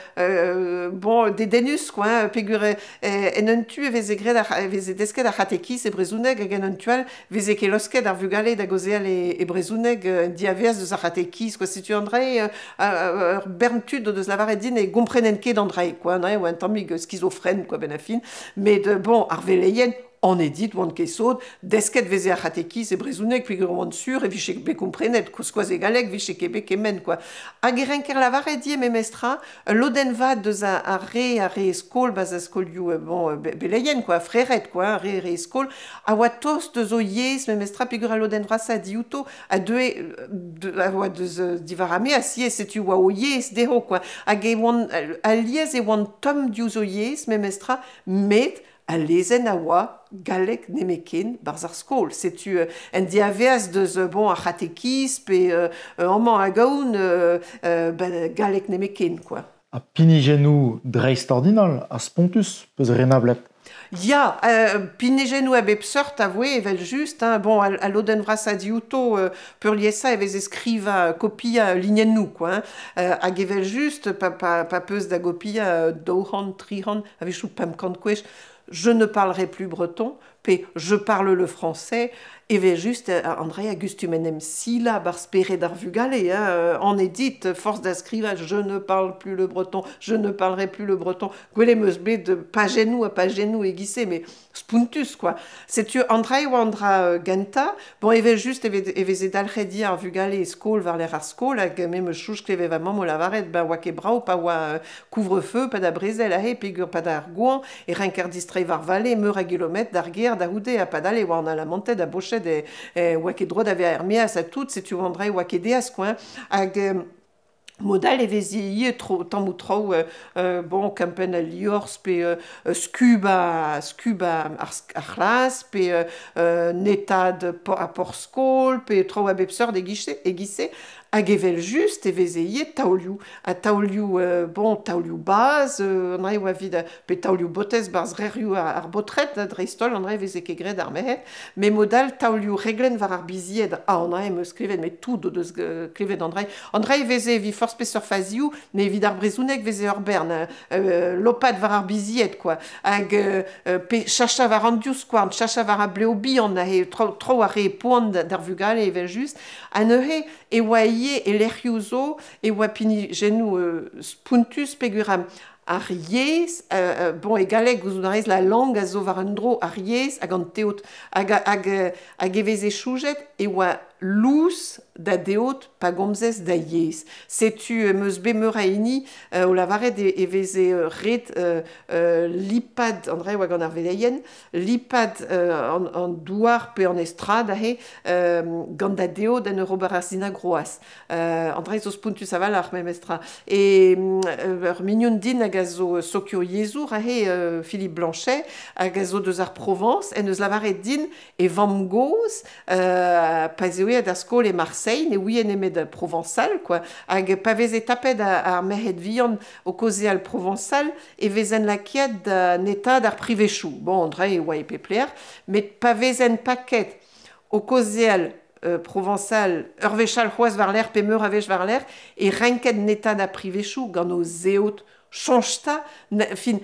bon, dedennus quoi, hein, peogwir en un tu e veze graet ar, e veze desket ar c'hatekiz e brezhoneg hag en un tu all veze ket laosket ar vugale da gaozeal e, e brezhoneg diavaez deus ar c'hatekiz quoi. Setu an dra ur bern tud o deus lavaret din e gomprenen ket an dra quoi, hein, oa un tammig skizofren quoi benn ar fin. Met bon, ar veleien an edit oant ket sot, desket veze ar c'hatekiz e brezhoneg peogwir oant sur e vije bet komprenet, skoaz e galleg vije ket bet kement quoi. Hag e renker lavaret ivez memestra, ul lodenn vat deus ar re ar re skol, bas ar skolioù bon, beleien quoi, frered quoi, ar re re skol, a oa tost deus o yezh memestra peogwir al lodenn vrasañ diouto a deue a oa deus diwar ar maez ivez, setu oa o yezh dezho quoi. Hag e oant alies e oant tomm diouzh o yezh memestra, met al lezenn a oa galleg nemetken 'barzh ar skol. Setu en diavaez deus bon, ar c'hatekiz pe amañ hag ahont ben, galleg nemetken quoi. Ha pinijennoù dreistordinal ha spontus peus renablet. Ya, pinijennoù a bep seurt a voe evel-just. Hein. Bon, al, al lodenn vrasañ diouto peurliesañ e veze skrivañ, kopiañ linennoù quoi. Hein. Hag evel-just, pa, pa, pa peus da gopiañ 200, 300, a-wechoù 500 kwech, je ne parlerai plus breton, pe je parle le français, evel-just, André a gustum en em silañ 'barzh spered ar vugale, hein, an edit, forzh da skrivañ je ne parle plus le breton, je ne parlerai plus le breton. Gwelet 'm eus bet pajennoù ha pajennoù e-giz-se, met spontus quoi. Setu an dra e oa an dra gentañ. Bon, evel-just e veze dalc'het ivez ar vugale e skol war-lerc'h ar skol, hag me 'm eus soñj klevet va mamm o lavaret ben oa ket brav pa oa couvre-feu, pa da brezel aze, peogwir pa da ar goañv e renker distreiñ war vale meur a gilometr d'ar gêr da c'houde, ha padal e oa an Alamanted a boched e, e oa ket droit da vezañ er-maez ha tout, setu an dra e oa ket aes quoi. Hag mod all e veze ivez tro, tammoù traoù, bon, kempenn al liorzh pe skubañ skubañ ar, ar c'hlas pe netaat ar porzh-skol pe traoù a bep seurt e-giz-se. Hag evel-just e veze ivez taolioù, ha taolioù, bon, taolioù bazh, an dra e oa evit, pe taolioù botez 'barzh revrioù ar baotred, dreist-holl, an dra e veze ket graet ar merc'hed, met mod all taolioù reglenn war ar bizied, ah, an dra em eus klevet, met tout o deus klevet an dra. An dra e veze evit forzh peseurt fazioù, met evit ar brezhoneg e veze ur bern, lopat war ar bizied, quoi, hag pe chachañ war an divskouarn, chachañ war ar blev bihan, aze, traoù a ree poan d'ar vugale evel-just, ha neuze e oa ivez e lec'hioù zo e oa pinijennoù spontus peogwir ar yezh, bon e galleg gouzout a rez la langue a zo war un dro ar yezh hag an teod hag hag hag e veze soñjet e oa lous da deod pa gomzez da yezh. Setu em eus bet meur a hini o lavaret e veze ret lipat an dra e oa gant ar veleien, lipat an douar pe an estrad aze gant da deod en ur ober ar sinagroaz. An dra zo spontus a-walc'h memestra. E ur mignon din hag a zo sokioyezhour aze, Philippe Blanchet, hag a zo deus ar Provañs, en deus lavaret din e vamm-gozh, pa 'z eo aet d'ar skol e Marseille, ne ouie nemet provañsal, quoi. Hag pa veze tapet ar merc'hed vihan o kaozeal provañsal e vezent lakaet da netaat ar privezioù. Bon, an dra e oa e pep lec'h, met pa vezent paket o kaozeal provañsal ur wech all c'hoazh war-lerc'h pe meur a wech war-lerc'h, e renkent netaat ar privezioù gant o zeod. Soñj 'ta, fin,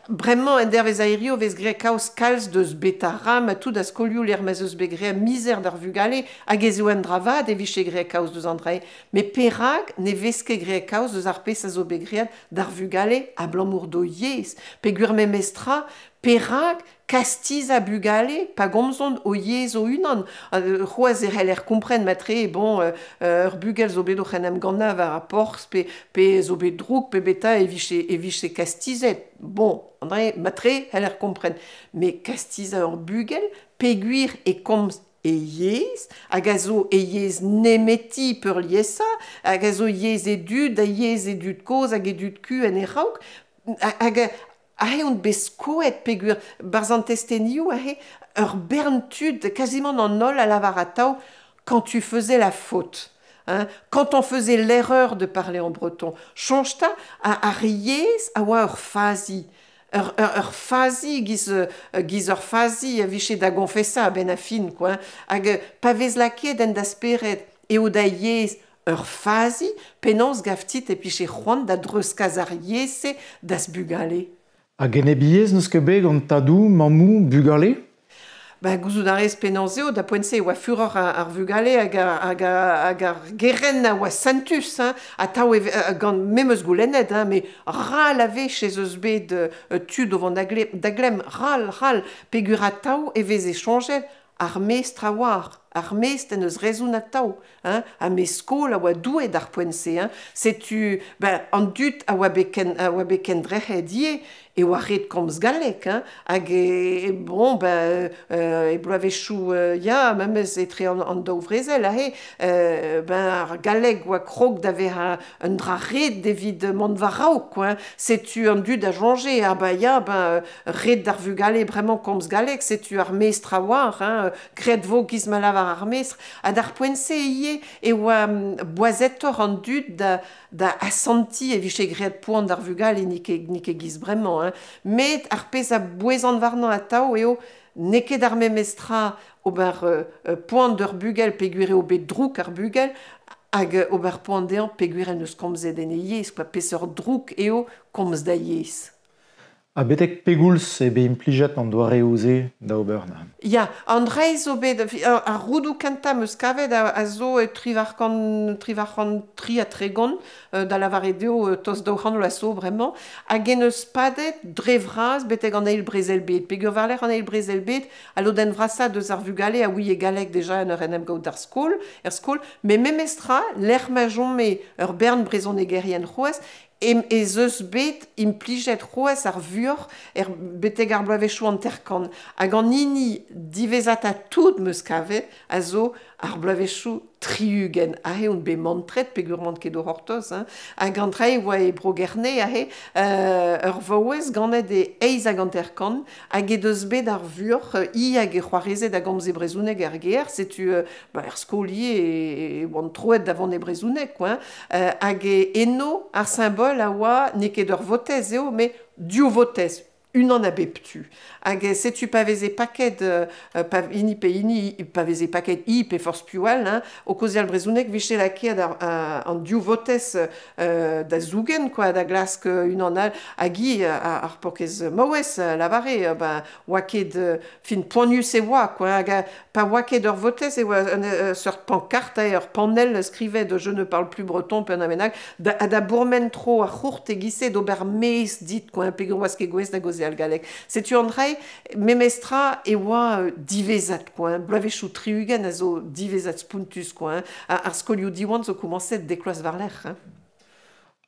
bremañ en dervezh a hirio 'vez graet kaoz kalz deus Betaram ha tout a skolioù lec'h ma'z eus bet graet mizer d'ar vugale hag ez eo un dra vat e vije graet kaoz deus an dra-se. Met perak ne vez ket graet kaoz deus ar pezh a zo bet graet d'ar vugale abalamour d'o yezh? Peogwir memestra, perak kastizañ bugale pa gomzont o yezh o-unan? C'hoazh e c'heller kompren matre, bon, ur bugel zo bet oc'h en em gannañ war ar porzh pe, pe zo bet drouk pe beta e vije, e vije kastizet. Bon, André, matre c'heller kompren. Met kastizañ ur bugel peogwir e komz e yezh, hag a zo e yezh nemeti peurliesañ, hag a zo yezh e dud, ha yezh e dud-kozh hag e dud-ku en e raok, hag aze on bet skoet peogwir 'barzh an testenioù aze ur bern tud, kazimant an holl a lavar atav quand tu faisais la faute. Hein, quand on faisait l'erreur de parler en breton. Soñj 'ta, ar yezh a oa ur fazi. Ur, ur, ur fazi giz, giz ur fazi a vije da gonfesañ a-benn ar fin, quoi. Hag pa vez lakaet en da spered eo da yezh ur fazi, penaos 'gav dit e pije c'hoant da dreuzkas ar yezh-se d'az bugale? Hag enebiezh n'eus ket bet gant tadoù, mammoù, bugale? Ba, gouzout a rez penaos eo, da poent-se e oa furoc'h ar vugale hag ar, hag hag ar gerent a oa sentus, hein, atav e, gant me 'm eus goulennet, hein, met ral a wech ez eus bet tud o vont da glemm, ral, ral, peogwir atav e veze soñjet ar mestr a oar, ar mestr en deus rezon atav, hein, ha me skol a oa Doue d'ar poent-se, hein. Setu, ben, an dud a oa bet ken, a oa bet kendrec'het ivez e oa ret komz galleg, hein, hag e, bon, ben, e bloavezhioù, ya, memes etre an, an daou vrezel aze, ben, ar galleg oa krog da vezañ un dra ret evit mont war-raok, quoi, hein. Setu an dud a soñje, ah ben ya, ben, ret d'ar vugale bremañ komz galleg, setu ar mestr a oar, hein, graet 'vo giz ma lavar ar mestr. Ha d'ar poent-se ivez e oa boazetoc'h an dud da, da asantiñ e vije graet poan d'ar vugale, n'eo ket, n'eo ket giz bremañ, hein. Met ar pezh a bouezan warnañ atav eo n'eo ket ar memes tra ober poan d'ur bugel peogwir eo bet drouk ar bugel hag ober poan dezhañ peogwir en deus komzet en e yezh, quoi. Peseurt drouk eo komz da yezh. Ha betek pegoulz eo bet implijet an doareoù-se da ober neuze? Ya, an dra zo bet, ar roudoù kentañ 'm eus kavet a zo e 333, da lavaret eo tost 200 vloaz zo bremañ, hag en deus padet dre vras betek an eil brezel-bed. Peogwir war-lerc'h an eil brezel-bed, al lodenn vrasañ deus ar vugale a ouie galleg deja en ur en em gaout d'ar skol, er skol, met memestra, lec'h ma chome ur bern brezhonegerien c'hoazh, ez eus bet implijet c'hoazh ar vuoc'h er betek ar bloavezhioù 50. Hag an hini diwezhatañ tout 'm eus kavet a zo ar bloavezhioù 60, aze on bet mantret peogwir 'oan ket o c'hortoz, hein. Hag an dra-se 'oa e Bro-Gerne aze, ur vaouez ganet e 58 hag he deus bet ar vuoc'h, hi hag he c'hoarezed a gomze brezhoneg er gêr, setu ba er skol ivez e oant troet da vont e brezhoneg quoi, hein. Hag eno ar simbol a oa n'eo ket ur votez eo, met div votez, unan a bep tu. Hag setu pa veze paket pa hini pe hini, pa veze paket hi pe forzh piv all, hein, o kaozeal brezhoneg 'vije lakaet an div votez da zougen quoi, da glask unan all. Hag hi, ar paourkaezh maouez, lavare, ben 'oa ket fin poanius e oa quoi, hag pa oa ket ur votez e oa un seurt pancarte, ur panell skrivet je ne parle plus breton pe un dra bennak, da, da bourmen tro ar c'hourt e-giz-se d'ober mezh dit quoi, peogwir 'oas ket gouest da gaozeal galleg. Setu an dra memestra e oa diwezhat quoi, hein, bloavezhioù 60 a zo diwezhat spontus quoi, hein, ar skolioù Diwan zo komañset dek vloaz war-lerc'h. Hein.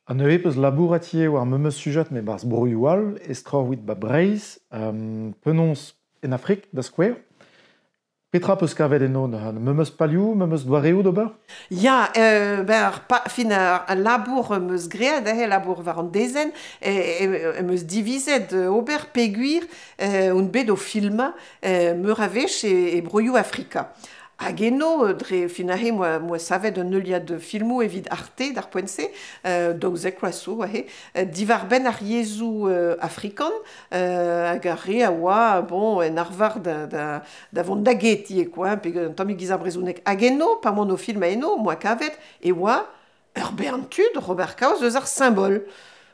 Ha neuze 'peus labourat ivez war memes sujed met 'barzh broioù all, estroc'h evit 'ba Breizh, penaos en Afrik da skouer. Petra 'peus kavet eno neuze? Memes palioù, memes doareoù d'ober? Ya, ben ar pa, fin al labour 'm eus graet aze, labour war an dezenn, em eus divizet ober peogwir on bet o filmañ meur a wech e broioù Afrika. Hag eno, dre fin aze, 'moa savet un heuliad filmoù evit Arte d'ar poent-se, 12 vloaz zo aze, diwar-benn ar yezhoù afrikan, hag ar re a oa bon, en arvar da vont da get ivez, quoi, hein, pe un tammig giz ar brezhoneg. Hag eno, pa oan o filmañ eno, 'moa kavet e oa ur bern tud oc'h ober kaoz eus ar simbol.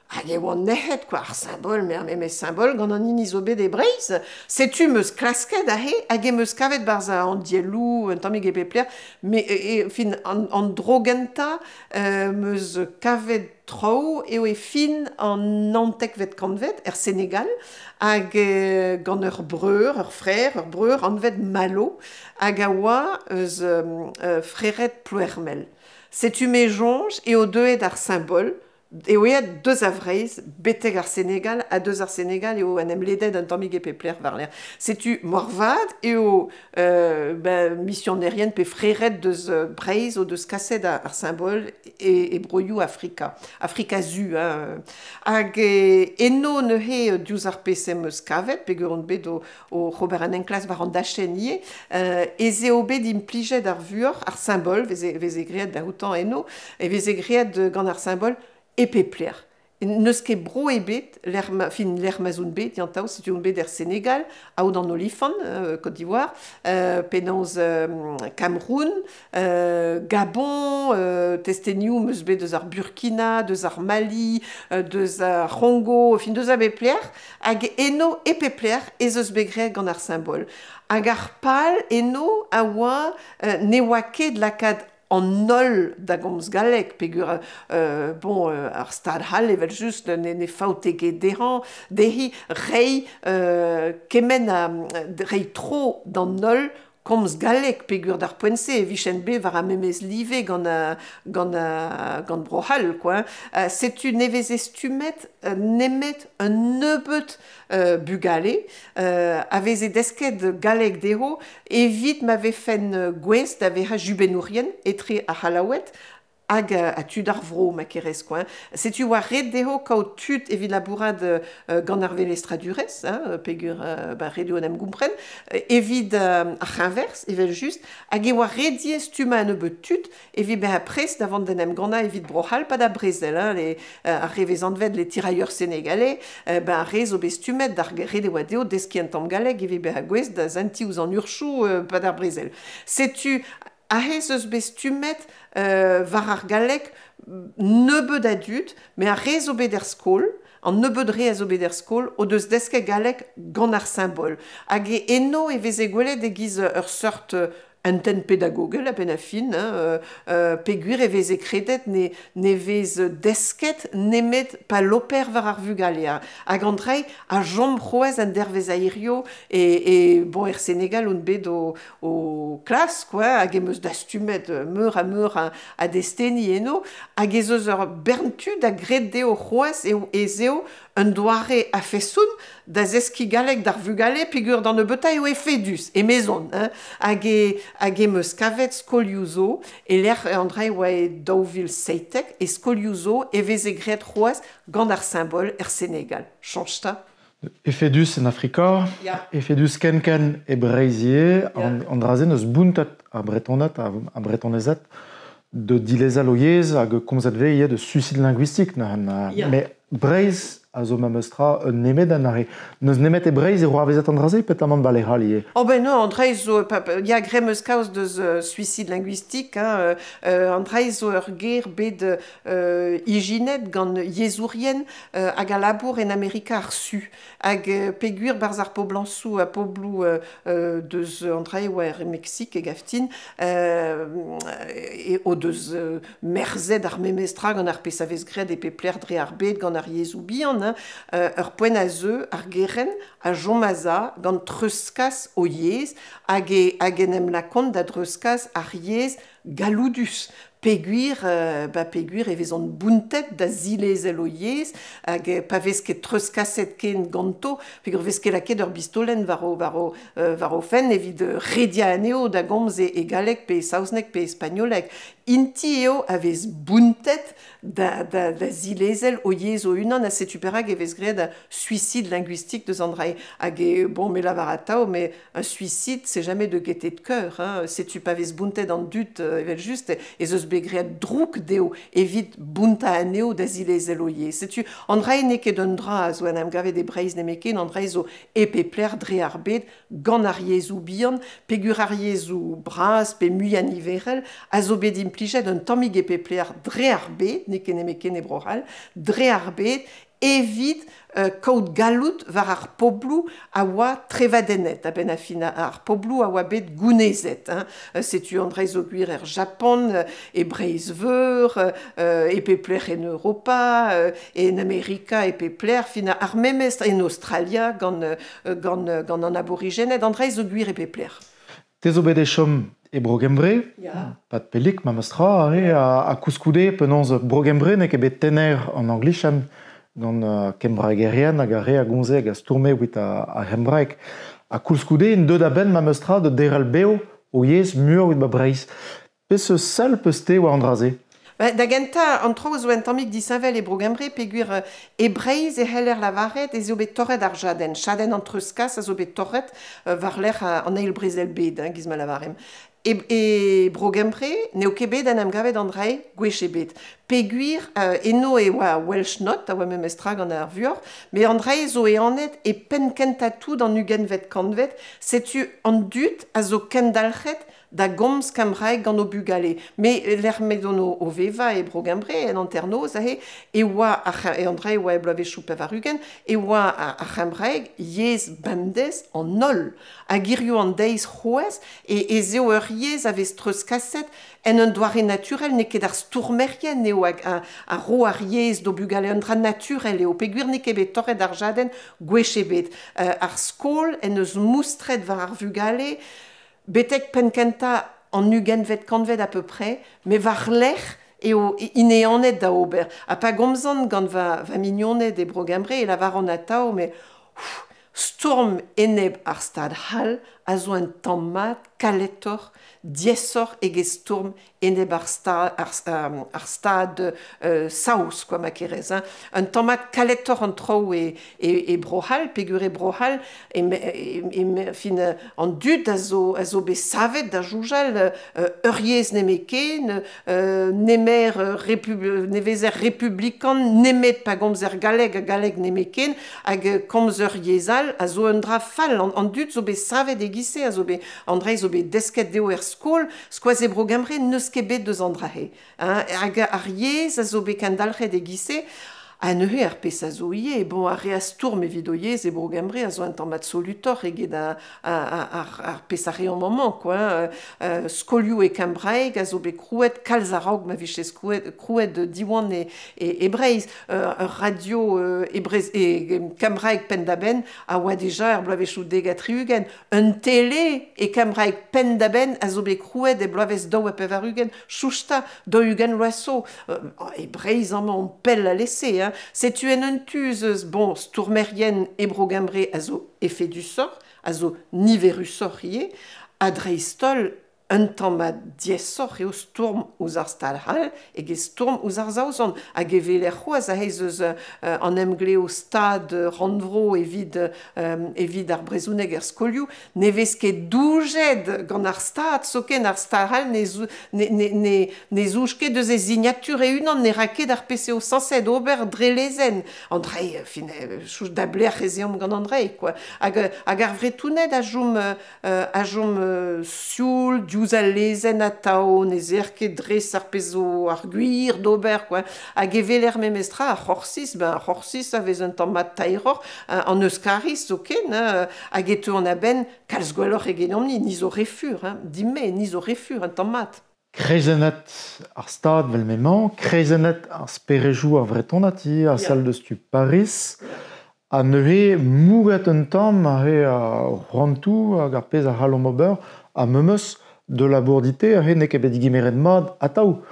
Hag e oan nec'het, quoi, ar simbol, me ar memes simbol gant an hini zo bet e Breizh. Setu 'm eus klasket aze hag em eus kavet 'barzh an dielloù, un tammig e pep lec'h, me e fin an dro gentañ 'm eus kavet traoù eo e fin an naontekvet kantved er Senegal hag gant ur breur, ur frer, ur breur anvet Malo hag a oa eus frered Ploermel. Setu me soñj eo deuet ar simbol eo aet deus a Vreizh betek ar Senegal ha deus ar Senegal eo en em ledet un tammig e pep lec'h war-lerc'h. Setu moarvat eo ben, misionerien pe frered deus Breizh o deus kaset ar simbol e broioù Afrika, Afrika Zu. Hein. Hag eno neuze diouzh ar pezh em eus kavet, peogwir on bet o ober un enklask war an dachenn ivez, ez eo bet implijet ar vuoc'h, ar simbol, veze graet da outañ eno, e veze graet gant ar simbol e pep lec'h. N'eus ket bro ebet, lec'h ma, fin, lec'h ma'z on bet, yantav, setu on bet er Senegal, aod an Olifant, Côte d'Ivoire, penaos Cameroun, Gabon, testenioù 'm eus bet deus ar Burkina, deus ar Mali, deus ar C'hongo, fin deus a bep lec'h, hag eno e pep lec'h ez eus bet graet gant ar simbol. Hag ar pal eno a oa ne oa ket lakaat an holl da gomz galleg peogwir bon ar Stad c'hall evel-just ne faote ket dezhañ dezhi reiñ kement a reiñ tro d'an holl komz galleg peogwir d'ar poent-se e vijent bet war ar memes live gant gant gant Bro-C'hall quoi. Setu ne veze stummet nemet un nebeud bugale a veze desket galleg dezho evit ma vefent gouest da vezañ jubennourien etre ar C'hallaoued hag ha tud ar vro ma kerez quoi. Setu oa ret dezho kaout tud evit labourat gant ar velestradurezh, hein, peogwir ba ret eo en em gompren, evit ar c'heñverzh evel-just, hag e oa ret ivez stummañ un nebeud tud evit bezañ prest da vont d'en em gannañ evit Bro-C'hall pa da brezel, hein, les, ar re vez anvet les tirailleurs sénégalais, ben ar re zo bet stummet d'ar ret e oa dezho deskiñ un tamm galleg evit bezañ gouest da sentiñ ouzh an urzhioù pa d'ar brezel. Setu aze ez eus bet stummet war ar galleg nebeud a dud, met ar re zo bet er skol, an nebeud re a zo bet er skol, o deus desket galleg gant ar simbol. Hag eno e veze gwelet e-giz ur seurt un tenn pedagogel a-benn ar fin, hein, peogwir e veze kredet ne vez desket nemet pa loper war ar vugale. Hag an dra a chom c'hoazh an dervezh a hirio e bon, er Senegal on bet o klask, quoi, hag em eus dastumet meur ha meur a desteni eno, hag ez eus ur bern tud a gred dezho c'hoazh ez eo un doare a-feson da zeskiñ galleg d'ar vugale peogwir d'an nebeutañ eo efedus, emezon, hein, hag Hag em eus kavet skolioù zo, e-lec'h an dra e oa e 2017, e skolioù zo e veze graet c'hoazh gant ar simbol er Senegal. Chañch 'ta. Efedus en Afrika, Ya. efedus ken-ken e Breizh ivez, Ya. an dra-se n'eus bountet ar Bretoned, ar Bretonezed de dilezel o yezh hag komzet vez ivez de suicide linguistique neuze. Ya. Mais Breizh a zo memes tra un nemedenn arre. N'eus nemet e Breizh e c'hoarvezet an dra-se, petamant ba lec'h all ivez. Oh ben non, an dra zo, ya, graet 'm eus kaoz deus suicide linguistique, hein, an dra zo ur ger bet ijinet gant yezhourien hag a labour en Amerika ar Su. Hag peogwir barzh ar poblañsoù ha pobloù deus an dra e oa er Meksik e gavtin, e o deus merzet ar memes tra gant ar pezh a vez graet e pep lec'h dre ar bed gant ar yezhoù bihan, hein. Ur poent a zeu ar gerent a chom a-za gant treuzkas o yezh hag e, hag en em lakaont da dreuzkas ar yezh galloudus. Peogwir, ba peogwir e vezont bountet da zilezel o yezh hag pa vez ket treuzkaset ken ganto, peogwir vez ket lakaet ur bistolenn war o fenn evit rediañ anezho da gomz e galleg pe e saozneg pe e spagnoleg. Inti eo a vez bountet da zilezel o yezh o-unan ha setu perak e vez graet un suicide linguistique deus an dra-se. Hag e, bon, me lavar atav, mais un suicide, c'est jamais de gaieté de cœur, hein. Setu pa vez bountet an dud evel-just, ez eus bet graet drouk dezho evit bountañ anezho da zilezel o yezh. Setu an dra-se n'eo ket un dra a zo en em gavet e Breizh nemetken, an dra zo e pep lec'h dre ar bed gant ar yezhoù bihan, peogwir ar yezhoù bras pe muiañ niverel a zo bet implijet un tammig e pep lec'h dre ar bed, n'eo ket nemetken e Bro-C'hall, dre ar bed evit kaout galloud war ar pobloù a oa trevadennet, a-benn ar fin ar pobloù a oa bet gounezet. Hein. Setu an dra zo gwir er Japon, e Breizh-Veur, e pep lec'h en Europa, en Amerika e pep lec'h, fin ar memes en Australia gant an aborigened, an dra zo gwir e pep lec'h. Te zo bet e chom e Bro-Gembre, Ya. pad pellik memes tra, ha koulskoude penaos Bro-Gembre n'eo ket bet tenner an anglichan gant kembraegerien hag ar re a gomze hag a stourme evit ar c'hembraeg. Ha koulskoude en deut a-benn memes tra da derc'hel bev o yezh muioc'h evit ba Breizh. Peseurt sell peus-te war an dra-se? Ba, da gentañ, an traoù zo un tammig disheñvel e Bro-Gembre peogwir e Breizh e c'heller lavaret ez eo bet torret ar jadenn. Chadenn an treuzkas a zo bet torret war-lerc'h an eil brezel bed, hein, giz ma lavaremp. E Bro-Gembre n'eo ket bet en em gavet an dra-se gwech ebet. Peogwir eno e oa Welsh Not, a oa memes tra gant ar vuoc'h, met an dra-se zo ehanet e penn kentañ tout an ugentvet kantved, setu an dud a zo kendalc'het da gomz kembraeg gant o bugale. Me lec'h m'edon o vevañ e Bro-Gembre, en hanternoz aze, e oa ar e an dra e oa e bloavezhioù 80, e oa ar c'hembraeg yezh bemdez an holl. Hag hiziv an deiz c'hoazh ez eo ur yezh a vez treuzkaset en un doare naturel, n'eo ket ar stourmerien eo hag a ro ar yezh d'o bugale, un dra naturel eo, peogwir n'eo ket bet torret ar jadenn gwech ebet. Ar skol en deus moustret war ar vugale, betek penn kentañ an ugentvet kantved à peu près, met war-lerc'h eo ineanet da ober. Ha pa gomzan gant va mignoned e Bro-Gembre e lavaran atav, mais ouf, stourm enep ar stad c'hall a zo un tamm mat kaletoc'h, diaesoc'h eget stourm enep ar stad saoz, quoi, ma kerez, hein. Un tamm mat kaletoc'h an traoù e Bro-C'hall, peogwir e Bro-C'hall, e fin an dud a zo bet savet da soñjal ur yezh nemetken, nemer ne vezer republikan nemet pa gomzer galleg ha galleg nemetken, hag komz ur yezh all a zo un dra fall. An dud zo bet savet e-giz-se, a zo bet, an dra zo bet desket dezho er skol, skoaz e Bro-Gembre n'eus ket bet deus an dra-se, hein. Hag ar yezh a zo bet kendalc'het e-giz-se, ha neuze ar pezh a zo ivez, bon, ar re a stourm evit o yezh e Bro-Gembre a zo un tamm absolutoc'h eget ar pezh a reomp amañ, quoi, hein. Skolioù e kembraeg a zo bet krouet kalz a-raok ma vije krouet Diwan e Breizh. Ur radio e Breizh, e kembraeg penn-da-benn a oa dija er bloavezhioù 70. Un tele e kembraeg penn-da-benn a zo bet krouet e bloavezh 82, chouchta, 40 vloaz zo. E Breizh amañ on pell alese, hein. Setu en un tu ez eus, bon, stourmerien e Bro-Gembre a zo efedusoc'h, a zo niverusoc'h ivez, ha dreist-holl Un tamm diaesoc'h eo stourm ouzh ar Stad c'hall eget stourm ouzh ar Saozon. Hag e weler c'hoazh aze ez eus an emglev Stad-Rannvro evit ar brezhoneg er skolioù. Ne vez ket doujet gant ar Stad, zoken ar Stad c'hall ne zouj ket eus e signatur e-unan, ne ra ket ar pezh eo sañset ober dre lezenn. An dra-se, fin, chouch da blec'h ez eomp gant an dra-se, quoi. Hag ar Vretoned a chom sioul diouzh al lezenn atav, ne zer ket dres ar pezh zo ar gwir d'ober, quoi. Hag e weler memestra ar C'horsiz, ben ar C'horsiz a vez un tamm mat taeroc'h, an Euskariz zoken, hein, hag e teuont a-benn kalz gwelloc'h egedomp-ni, ni zo re fur, hein, din-me, ni zo re fur un tamm mat. Kreizennet ar Stad 'vel m'emañ, kreizennet ar sperejoù ar Vretoned ivez, a sell deus tu Pariz. Ha neuze mouget un tamm aze ar c'hoantoù hag ar pezh a c'hallomp ober, ha memes de labour dit-te aze n'eo ket bet digemeret mat atav.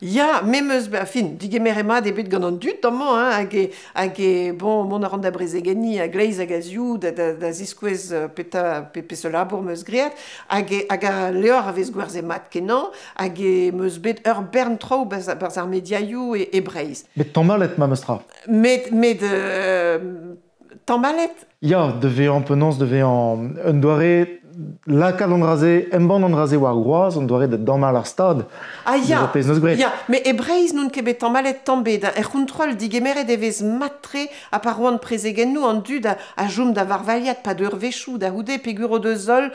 Ya, me 'meus, fin, digemeret mat eo bet gant an dud amañ, hein, hag e, bon, mont a ran da brezegenniñ a-gleiz hag a-ziv da ziskouez petra peseurt labour 'meus graet, hag al levr a vez gwerzhet mat kenañ, hag e 'meus bet ur bern traoù barzh ar mediaioù e Breizh. Met tamallet memes tra. Met tamallet? Ya, da vezañ penaos, da vezañ un doare lakaat an dra-se, embann an dra-se war groaz, an doare da damall ar Stad. Ah ya, ar pezh neus graet. Ya, met e Breizh n'on ket bet tamallet tamm ebet. Er c'hontrol, digemeret e vez mat-tre ha pa roan prezegennoù an dud a chom da varvailhat pad eurvezhioù da c'houde peogwir o deus holl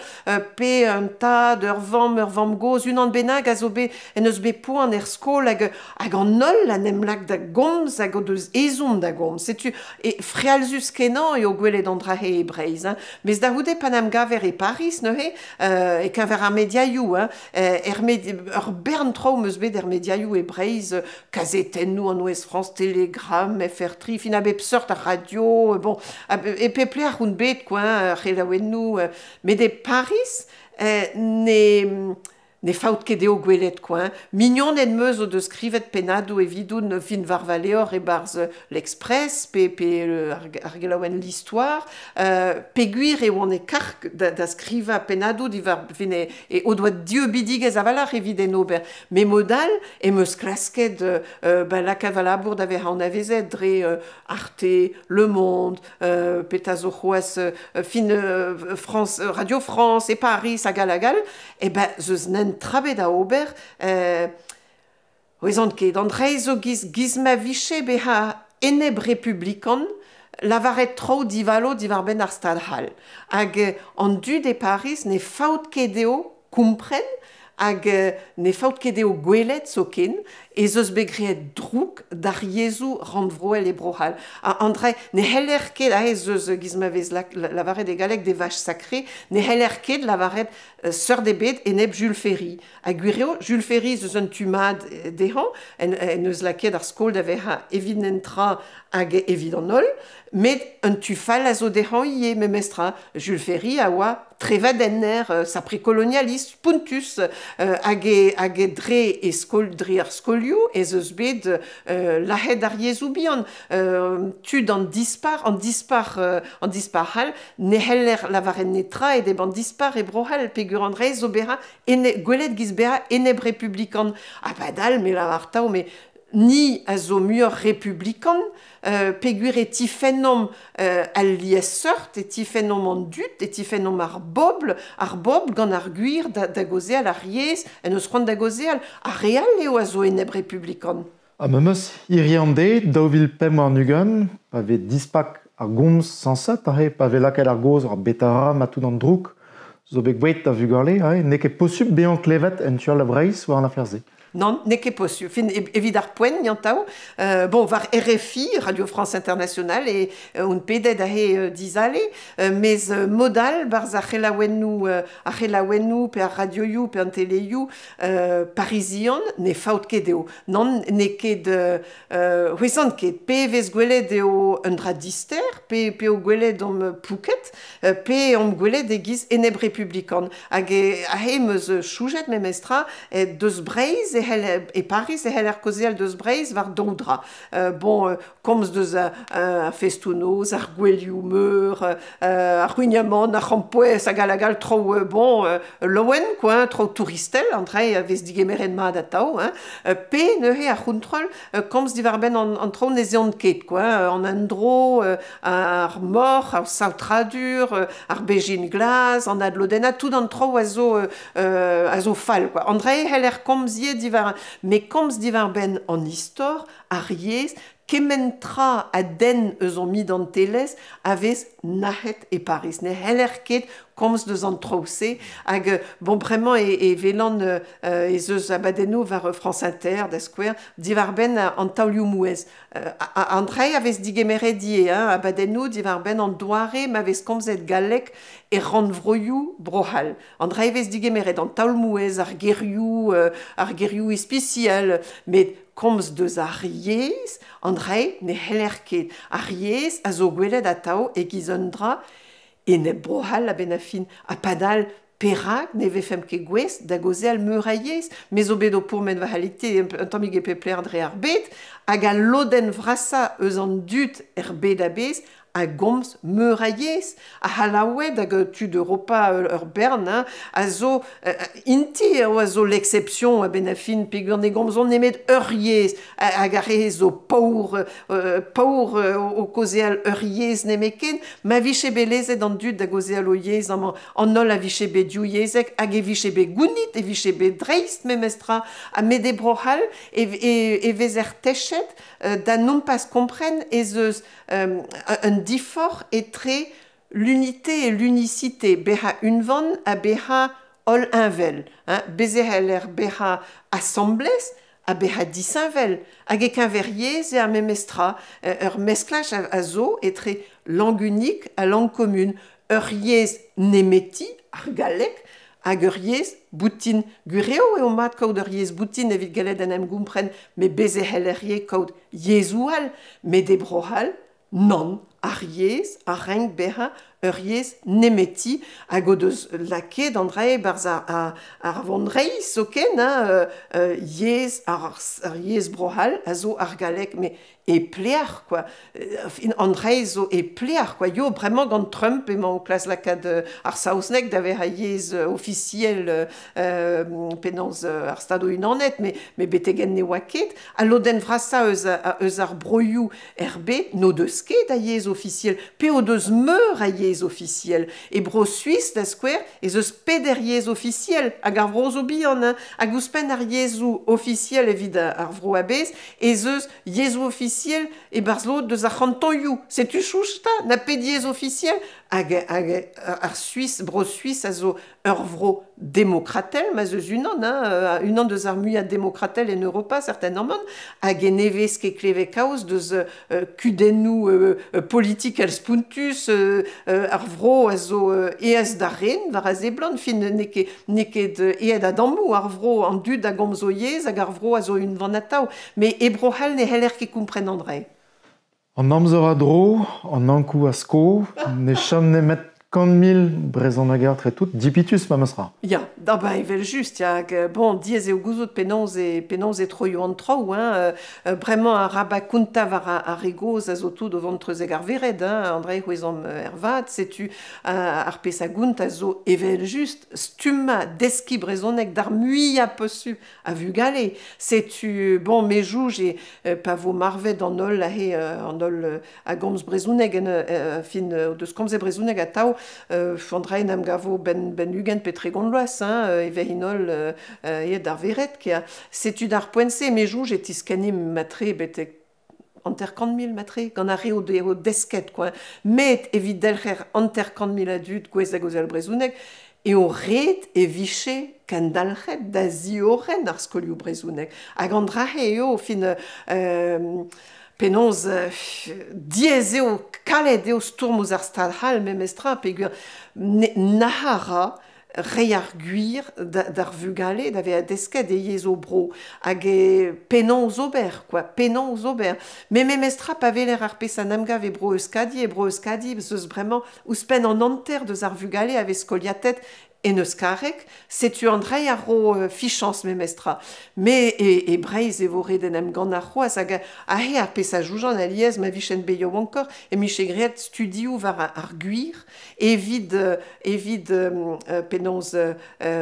pe un tad, ur vamm, ur vamm-gozh, unan bennak a zo bet en deus bet poan er skol hag an holl en em lak da gomz hag o deus ezhomm da gomz. Setu e frealzus kenañ eo gwelet an dra-se e Breizh. Hein. Mes da c'houde pa 'n em gaver e Pariz neuze, e keñver ar mediaioù, hein, ur bern traoù 'meus bet er mediaioù e Breizh, kazetennoù an Ouest France, Télégramme, FR3, fin a bep seurt ar radio, bon, e pep lec'h on bet, quoi, hein, ar c'helaouennoù, met e Pariz, ne faot ket dezho gwelet, quoi, hein. Mignoned 'meus o deus skrivet pennadoù evidoun fin war va levr e-barzh l'Express pe ar gelaouenn l'Histoire, peogwir e oan e karg da skrivañ pennadoù diwar fin e o doa dieubidigezh a-walc'h evit en ober. Met mod all em eus klasket ba lakaat va labour da vezañ anavezet dre Arte, Le Monde, petra zo c'hoazh, fin France, Radio France e Paris hag all hag all, e ben 'z eus netra ebet da ober, ouezan ket, an dra zo giz ma vije bezañ enep republikan, lavaret traoù divalo diwar-benn ar Stad c'hall. Hag an dud e Pariz ne faot ket dezho kompren hag ne faot ket dezho gwelet zoken ez eus bet graet droug d'ar yezhoù rannvroel e Bro-C'hall. Ha an dra ne c'heller ket aze ez eus giz ma vez lavaret e galleg des vaches sacrées, ne c'heller ket lavaret seurt ebet enep Jules Ferry. Ha gwir eo, Jules Ferry ez eus un tu mat dezhañ, en eus lakaet ar skol da vezañ evit un tra hag evit an holl, met un tu fall a zo dezhañ ivez memestra. Jules Ferry a oa trevadenner, sapre kolonialist, spontus, hag e dre e skol, dre ar skolioù ez eus bet lazhet ar yezhoù bihan. Tud an dispac'h c'hall, ne c'heller lavaret netra enep an dispac'h e Bro-C'hall, peogwir an dra zo bezañ gwelet giz bezañ enep republikan. Ha padal, me lavar tav, me ni a zo muioc'h republikan, peogwir e tifennomp al liesseurt, e tifennomp an dud, e tifennomp ar bobl gant ar gwir da gaozeal ar yezh, en eus c'hoant da gaozeal, ar re all eo a zo enep republikan. Ha memes hiziv an deiz, 2025, pa vez dispak ar gomz sañset, aze, pa vez lakaet ar gaoz ar betara ma tout an droug, zo bet gwelet da vugale, aze, n'eo ket posupl bezañ klevet en tu all da Breizh war an afer-se. Non, n'eo ket posupl. Fin, evit ar poent, yantav. Bon, war RFI, Radio France Internationale, e on pedet aze dizale, mes mod all barzh ar c'helaouennoù pe ar radioioù pe an teleioù parizian ne faot ket eo. Non, n'eo ket, ouezan ket, pe vez gwelet eo un dra dister, pe o gwelet omp plouket, pe omp gwelet e-giz enep republikan. Hag aze 'meus choujet memestra, deus Breizh e c'hell, e Pariz e c'heller kaozeal deus Breizh war daou dra. Bon, komz deus ar festoù-noz, ar gouelioù meur, ar c'houignamant, ar c'hrampouezh hag all hag all, traoù bon, laouen, quoi, traoù touristel, an dra a vez digemeret mat atav, hein. Pe neuze ar c'hontrol, komz diwar-benn an traoù ne zeont ket, quoi, an endro, ar moc'h, ar saotradur, ar bezhin glas, an adlodennañ, tout an traoù a zo fall, quoi. An dra e c'heller komz ivez diwar, met komz diwar-benn an istor, ar yezh, kement tra a denn eus hon identelezh a vez nac'het e Pariz. Ne c'heller ket komz deus an traoù-se. Hag bon, bremañ e welan ez eus abadennoù war France Inter, da skouer, diwar-benn an taolioù-mouezh. An dra a vez digemeret ivez, hein, abadennoù diwar-benn an doare ma vez komzet galleg e rannvroioù Bro-C'hall. An dra e vez digemeret an taol-mouezh, ar gerioù ispisial, met komz deus ar yezh, an dra ne c'heller ket. Ar yezh a zo gwelet atav e-giz un dra enep Bro-C'hall a-benn ar fin. Ha padal, perak ne vefemp ket gouest da gaozeal meur a yezh? Me zo bet o pourmen war c'halite un tammig e pep lec'h dre ar bed, hag al lodenn vrasañ eus an dud er bed a-bezh a gomz meur a yezh. Ar C'hallaoued hag tud Europa ur bern, hein, a zo int-i eo a zo l'exception a-benn ar fin, peogwir ne gomzont nemet ur yezh, hag ar re zo paour, paour o kaozeal ur yezh nemetken. Ma vije bet lezet an dud da gaozeal o yezh amañ, an holl a vije bet divyezhek, hag e vije bet gounit, e vije bet dreist memestra. Ha met e Bro-C'hall e vezer techet da nompas kompren ez eus un diforc'h etre l'unité et l'unicité, bezañ unvan ha bezañ holl heñvel. Hein. Bez' e c'heller bezañ asambles ha bezañ disheñvel. Hag e-keñver yezh eo ar memes tra. Ur mesklaj a zo etre langue unique ha langue commune. Ur yezh nemeti, ar galleg, hag ur yezh boutin. Gwir eo eo mat kaout ur yezh boutin evit gallet en em gompren, met bez' e c'heller ivez kaout yezhoù all, met e Bro-C'hall, nann, ar yezh a renk bezañ ur yezh nemeti hag o deus lakaet an dra e-barzh ar vonreizh zoken, hein, yezh ar yezh Bro-C'hall a zo ar galleg, met e pleac'h, quoi. An dra zo e pleac'h, quoi. Yo, bremañ gant Trump emañ o klask lakaat ar saozneg da vezañ yezh ofisiel penaos ar Stadoù-Unanet, met betek-henn ne oa ket. Al lodenn vrasañ eus ar broioù er bed n'o deus ket a yezh ofisiel, pe o deus meur a yezh ofisiel. E Bro-Suis, da skouer, ez eus peder yezh ofisiel, hag ar vro zo bihan, hein, hag ouzhpenn ar yezhoù ofisiel evit ar vro a-bezh, ez eus yezhoù ofisiel e-barzh lod deus ar c'hantonioù. Setu chouch 'ta, na pet yezh ofisiel? Hag ar Suis, Bro-Suis a zo ur vro demokratel, ma 'z eus unan, hein, unan deus ar muiañ demokratel en Europa, certainement, hag e ne vez ket klevet kaoz deus kudennoù politikel spontus, ar vro a zo aes da ren, war a seblant, fin n'eo ket aet a-dammoù ar vro, an dud a gomz o yezh hag ar vro a zo unvan atav, met e Bro-C'hall ne c'heller ket kompren an dra. An amzer a dro, an Ankoù a sko, ne chom nemet 100 000 brezhoneger tre tout, dipitus memes tra. Ya, da ba evel-just, ya, hag bon, diaes eo gouzout penaos e troio an traoù, hein, bremañ arabat kontañ war ar re gozh a zo tout o vont treuzek ar vered, hein, an dra c'hwezomp ervat, setu ar pezh a gont a zo evel-just stummañ deskiñ brezhoneg d'ar muiañ posupl a vugale. Setu, bon, me jouj e pa vo marvet an holl aze, an holl a gomz brezhoneg en fin deus komzet brezhoneg atav, an dra en em gavo ben 20 pe 30 vloaz, hein, e vez holl aet d'ar vered, kea. Setu d'ar poent-se, me jouj e tiskenimp matre betek 50 000 matre, gant ar re o deo desket, quoi. Met evit delc'her 50 000 a dud gouest da gaozeal brezhoneg, eo ret e vije kendalc'het da ziorren ar skolioù brezhoneg. Hag an dra-se eo, fin, penaos diaes eo, kalet eo stourm ouzh ar Stad c'hall memestra, peogwir nac'h a ra reiñ ar gwir d'ar vugale da vezañ desket e yezh o bro. Hag e penaos ober, quoi, penaos ober. Met memestra pa weler ar pezh an emgav e Bro-Euskadi, e Bro-Euskadi ez eus bremañ ouzhpenn an hanter deus ar vugale a vez skoliatet en euskareg, setu an dra a ro fichañs memestra. Me e Breizh e vo ret en em gannañ c'hoazh hag aze ar pezh a soñjan alies ma vijen bet yaouankoc'h e mije graet studioù war ar gwir evit evit penaos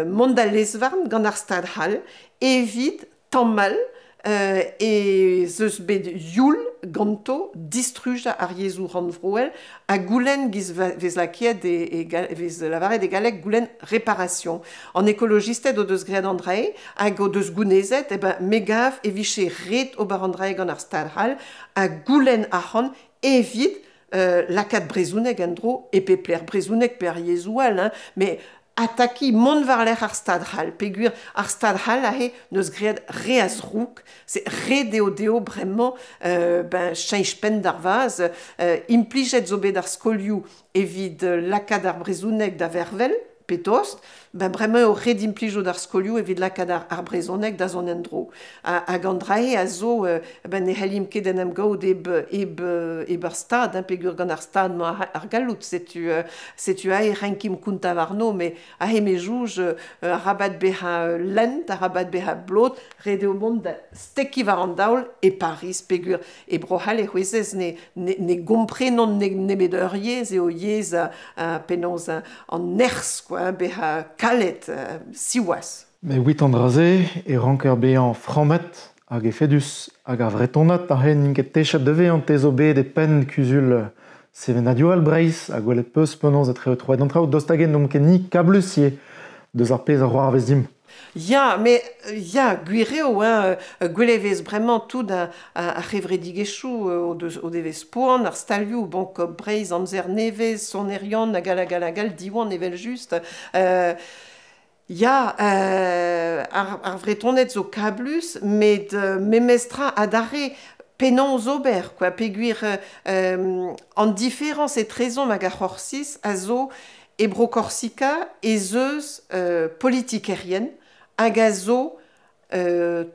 mont da lez-varn gant ar Stad c'hall evit tamall ez eus bet youl ganto distrujañ ar yezhoù rannvroel ha goulenn giz vez lakaet e, e vez lavaret e galleg goulenn réparation. An ekolojisted o deus graet an dra-se hag o deus gounezet, eh ben, me gav e vije ret ober an dra-se gant ar Stad c'hall ha goulenn arc'hant evit lakaat brezhoneg en-dro e pep lec'h, brezhoneg pe ar yezhoù all, hein, met atakiñ mont war-lerc'h ar Stad c'hall peogwir ar Stad c'hall aze n'eus graet re a zroug, se ret eo dezho bremañ ben cheñch penn d'ar vazh. Implijet zo bet ar skolioù evit lakaat ar brezhoneg da vervel pe tost, ben bremañ eo ret implijout ar skolioù evit lakaat ar brezhoneg da zont en-dro. Hag an dra-se a zo, ben ne c'hellimp ket en em gaout hep, hep, hep ar Stad, hein, peogwir gant ar Stad emañ ar galloud, setu, setu aze e renkimp kontañ warno, met aze me soñj arabat bezañ lent, arabat bezañ blot, ret eo mont da stekiñ war an daol e Pariz, peogwir e Bro-C'hall e c'hwezez ne, ne, ne gomprenont nemet ur yezh, eo yezh penaos an nerzh, quoi, bezañ kalet, siwazh. Met evit an dra-se e ranker bezañ frammet hag efedus hag ar Vretoned aze n'int ket techet da vezañ te zo bet e penn kuzul sevenadurel Breizh ha gwelet 'peus penaos e treo troet an traoù daoust hag-en n'omp ket ni kablus ivez deus ar pezh a c'hoarvez dimp. Ya, met ya, gwir eo, hein, gwelet e vez bremañ tout ar c'hevredigezhioù o deus o devez poan, ar stalioù, bon, Coop Breizh, Amzer Nevez, Sonerion, hag all hag all hag all, Diwan evel-just. Ya, ar, ar Vretoned zo kablus, met memestra adarre, penaos ober, quoi, peogwir an diferañs etrezomp hag ar C'horsiz a zo e Bro-Korsika ez eus politikerien hag a zo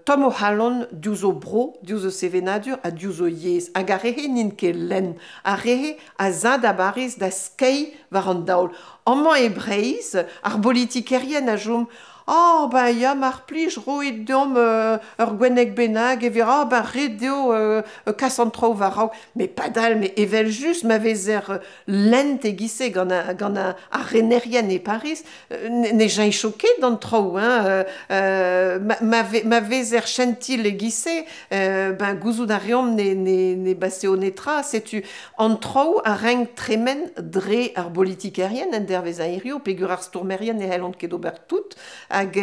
tomm o c'halon diouzh o bro, diouzh o sevenadur ha diouzh o yezh. Hag ar re-se n'int ket lenn. Ar re-se a za da Bariz da skeiñ war an daol. Amañ e Breizh, ar bolitikerien a chom Ah, ben ya, mar plij, roit deomp ur gwenneg bennak evit ah, ben ret eo kas an traoù war-raok. Met padal, met evel-just ma vezer lent e-giz-se gant, gant ar renerien e Pariz, ne cheñcho ket an traoù. Hein, ma, ma vezer chentil e-giz-se, ben gouzout a reomp ne, ne, ne baseo netra. Setu an traoù a renk tremen dre ar bolitikerien en dervezh a hirio, peogwir ar stourmerien ne c'hellont ket ober tout. Hag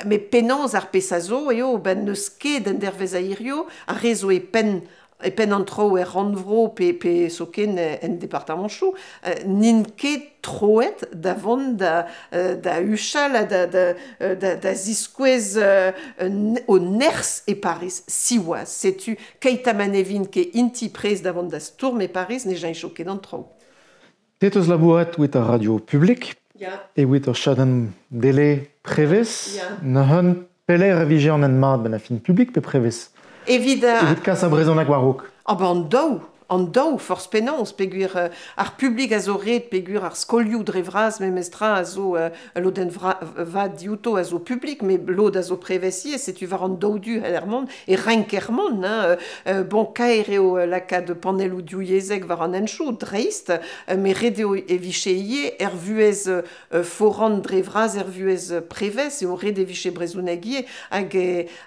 met penaos ar pezh a zo eo, ben n'eus ket en dervezh a hirio, ar re zo e penn e penn an traoù er rannvro pe, pe zoken en departamanchoù, n'int ket troet da vont da, da huchal ha da, da, da, da ziskouez o nerzh e Pariz. Siwazh, setu keit ha ma ne vint ket int-i prest da vont da stourm e Pariz, ne cheñcho ket an traoù. Te 'teus labouret evit ar radio publik, evit ur chadenn dele prevez. Neuze, pelec'h e vije an hent mat benn ar fin publik pe prevez? Evit, Evit kas ar brezhoneg war-raok. Ah ben an daou, an daou, forzh penaos, peogwir ar publik a zo ret, peogwir ar skolioù dre vras memestra a zo ul lodenn vat diouto a zo publik, met lod a zo prevez ivez, setu war an daou du c'heller mont, e renker mont. Hein, bon, kaer eo lakaat panelloù divyezhek war an henchoù, dreist, met ret eo e vije ivez er vuhez foran dre vras, er vuhez prevez, eo ret e vije brezhoneg ivez, hag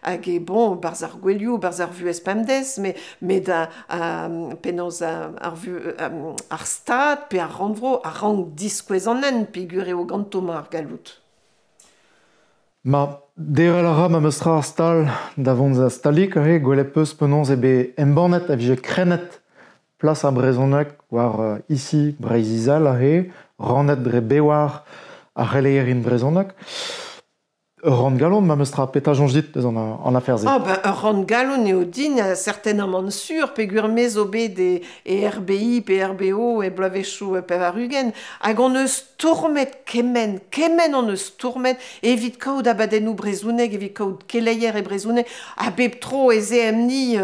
hag eo bon, barzh ar gouelioù, barzh ar vuhez pemdez, met, met penaos ar, ar stad pe ar rannvro a rank diskouez an hent peogwir eo ganto emañ ar galloud. Ma, derc'hel a ra memes tra ar stal da vont da stalik aze, gwelet 'peus penaos eo bet embannet a vije krennet plas ar brezhoneg war isi Breizh-Izel aze, rannet dre bewar ar c'heleierien brezhoneg. Ur ranngalon memestra, petra soñj dit eus an afer-se? Ah ben, ur ranngalon eo din, certainement sur, peogwir me zo bet e, e RBI pe RBO e bloavezhioù 80, hag hon eus stourmet kement, kement hon eus stourmet evit kaout abadennoù brezhonek, evit kaout keleier e brezhoneg, ha bep tro ez eemp-ni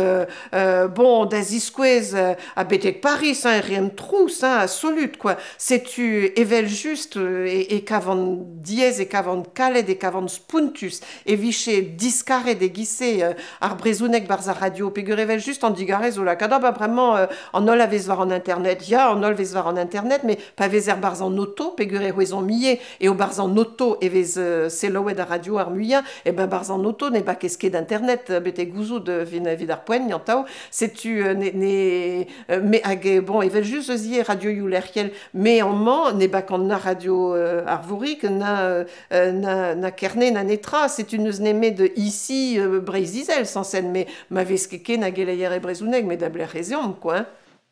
bon, da ziskouez, ha betek Paris, hein, e reemp trouz, hein, absolut, quoi. Setu evel-just e, e kavan diaes, e kavan kalet, e kavan spontus e vije diskaret e-giz-se ar brezhoneg 'barzh ar radio peogwir evel-just an digarez zo lakaat ah ba bremañ an holl a vez war an internet ya an holl vez war an internet met pa vezer 'barzh an oto peogwir e c'hwezomp ivez eo 'barzh an oto e vez selaouet ar radio ar muiañ e ben 'barzh an oto ne bakez ket internet betek gouzout evit ar poent atav setu ne, ne me hag bon evel-just eus ivez radioioù lec'hiel me amañ ne bakan na radio Arvorig na na, na Kerne na netra, setu n'eus nemet ici Breizh-Izel sañset, met ma vez ket ken a geleier e brezhoneg, met da belec'h ez eomp, quoi. Hein.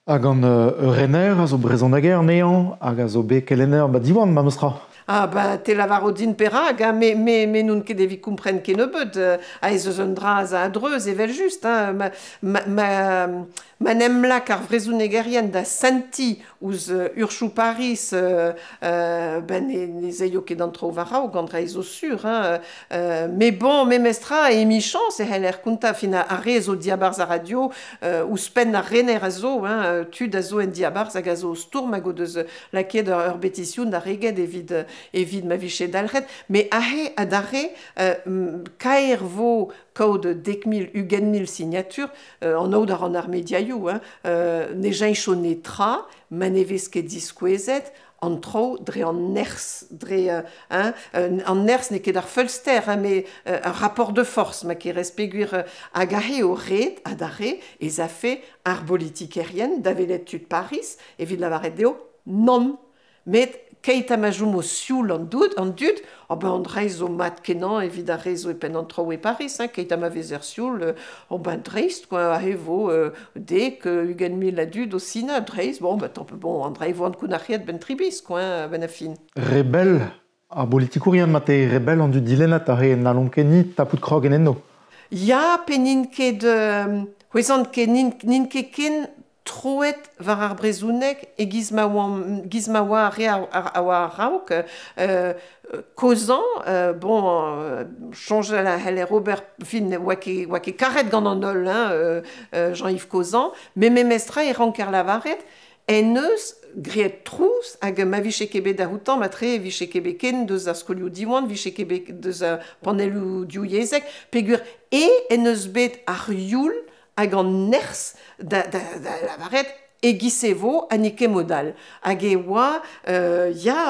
Hag an ur rener a zo brezhoneger anezhañ hag a zo bet kelenner ba Diwan memestra. Ah ben, te lavaro din perak, hein, me, me, me n'on ket evit kompren kennebeut, ha ez eus un dra a-dreuz evel-just, hein, ma, ma, ma, ma 'n em lak ar vrezhonegerien da sentiñ ouzh urchoù Pariz ben ne, ne zeio ket an traoù war-raok, an dra zo sur. Hein. Mais bon, memestra, emichañs e c'heller kontañ fin ar re zo diabarzh ar radio, ouzhpenn ar rener a zo, hein, tud a zo en diabarzh hag a zo o stourm hag o deus lakaet ur betision da reget evit, evit ma vije dalc'het. Mais aze adarre, kaer vo kaout 10 000, 20 000 signatur, an aod a ran ar mediaioù, hein, ne cheñcho netra ma ne vez ket diskouezet an traoù dre an nerzh, dre hein, an nerzh n'eo ket ar feulster, hein, met un rapport de force ma kerez peogwir hag aze eo ret adarre ez afe ar bolitikerien da welet tud Pariz evit lavaret dezho nann. Met keit ha ma chomo sioul an dud, an dud, oh ben an dra zo mat-kenañ evit ar re zo e penn an traoù e Pariz, hein, keit ha ma vezer sioul, oh ben dreist, quoi, aze vo 10, 20 000 a dud o sinañ, dreist, bon, ben tant bon, an dra e vo ankounac'hiet ben tri biz, quoi, hein, ben a fin. Rebell ar bolitikourien ma te rebell an dud dilennat ar re n'hallont ket ni tapout krog en enno. Ya, pe n'int ket, c'hwezant ket, n'int ket ken troet war ar brezhoneg e-giz ma oamp, giz ma oa ar re a oa a-raok. Kozhañ, bon, soñjal a c'heller ober, fin, oa ket, oa ket karet gant an holl, hein, Jean-Yves Cozan, met memestra e ranker lavaret en deus graet trouz hag ma vije ket bet da outañ matre e vije ket bet ken deus ar skolioù Diwan, vije ket bet deus ar panelloù divyezhek, peogwir e en deus bet ar youl hag an nerzh da, da, da lavaret e-giz e vo ha n'eo ket mod all. Hag e oa, ya,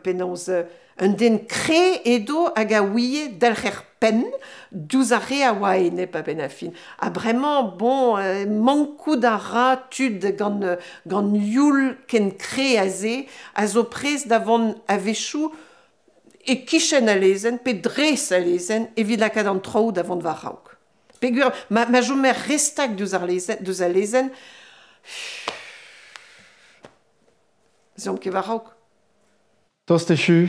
penaos, un den kre edo hag a ouie delc'her penn diouzh ar re a oa enep a-benn ar fin. Ha bremañ, bon, mankout a ra tud gant, gant youl ken kre a se, a zo prest da vont a-wechoù e-kichen al lezenn pe dres al lezenn evit lakaat an traoù da vont war-raok. Peogwir ma, ma chomer re stag diouzh ar lezenn, diouzh al lezenn, ez eomp ket war-raok. Tost echu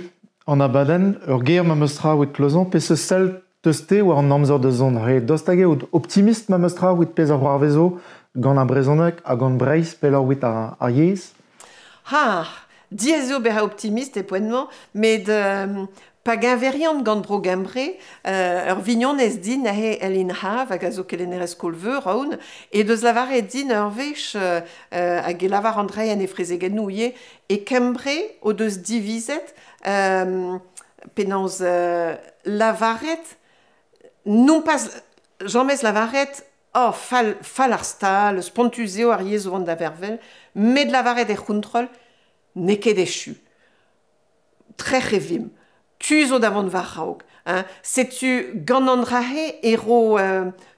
an abadenn, ur ger memestra evit klozañ, peseurt sell teus-te war an amzer da zont? Re dost hag eo optimist memestra evit pezh a c'hoarvezo gant ar brezhoneg ha gant Breizh pelloc'h evit ar, ar yezh? Ha, diaes eo bezañ optimist e poent-mañ, met pa geñverian gant Bro-Gembre, ur vignonez din aze Elin Hav, hag a zo kelennerez skol-veur aon, he deus lavaret din ur wech, hag e lavar an dra en he frezegennoù ivez, e Kembre o deus divizet penaos lavaret, nompas james lavaret oh, fall, fall ar stal, spontus eo ar yezh o vont da vervel, met lavaret er c'hontrol, n'eo ket echu. Trec'h e vimp. Tu zo da vont war-raok. Hein. Setu gant an dra-se e ro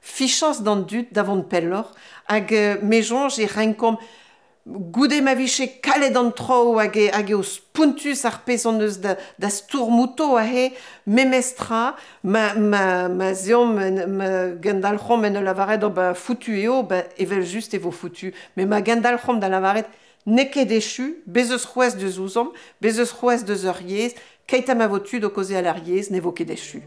fichañs d'an dud da vont pelloc'h hag me soñj e renkomp goude ma vije kalet an traoù hag, e, hag eo spontus ar pezh hon eus da, da stourm outo aze memestra ma, ma, ma zeomp ma gendalc'homp en ul lavaret oh, ben, foutu eo ben, evel just e vo foutu met ma gendalc'homp da lavaret N'eo ket echu, bez eus c'hoazh deus ouzhomp, bez eus c'hoazh deus ur yezh, keit ha ma vo tud o kaozeal ar yezh ne vo ket echu.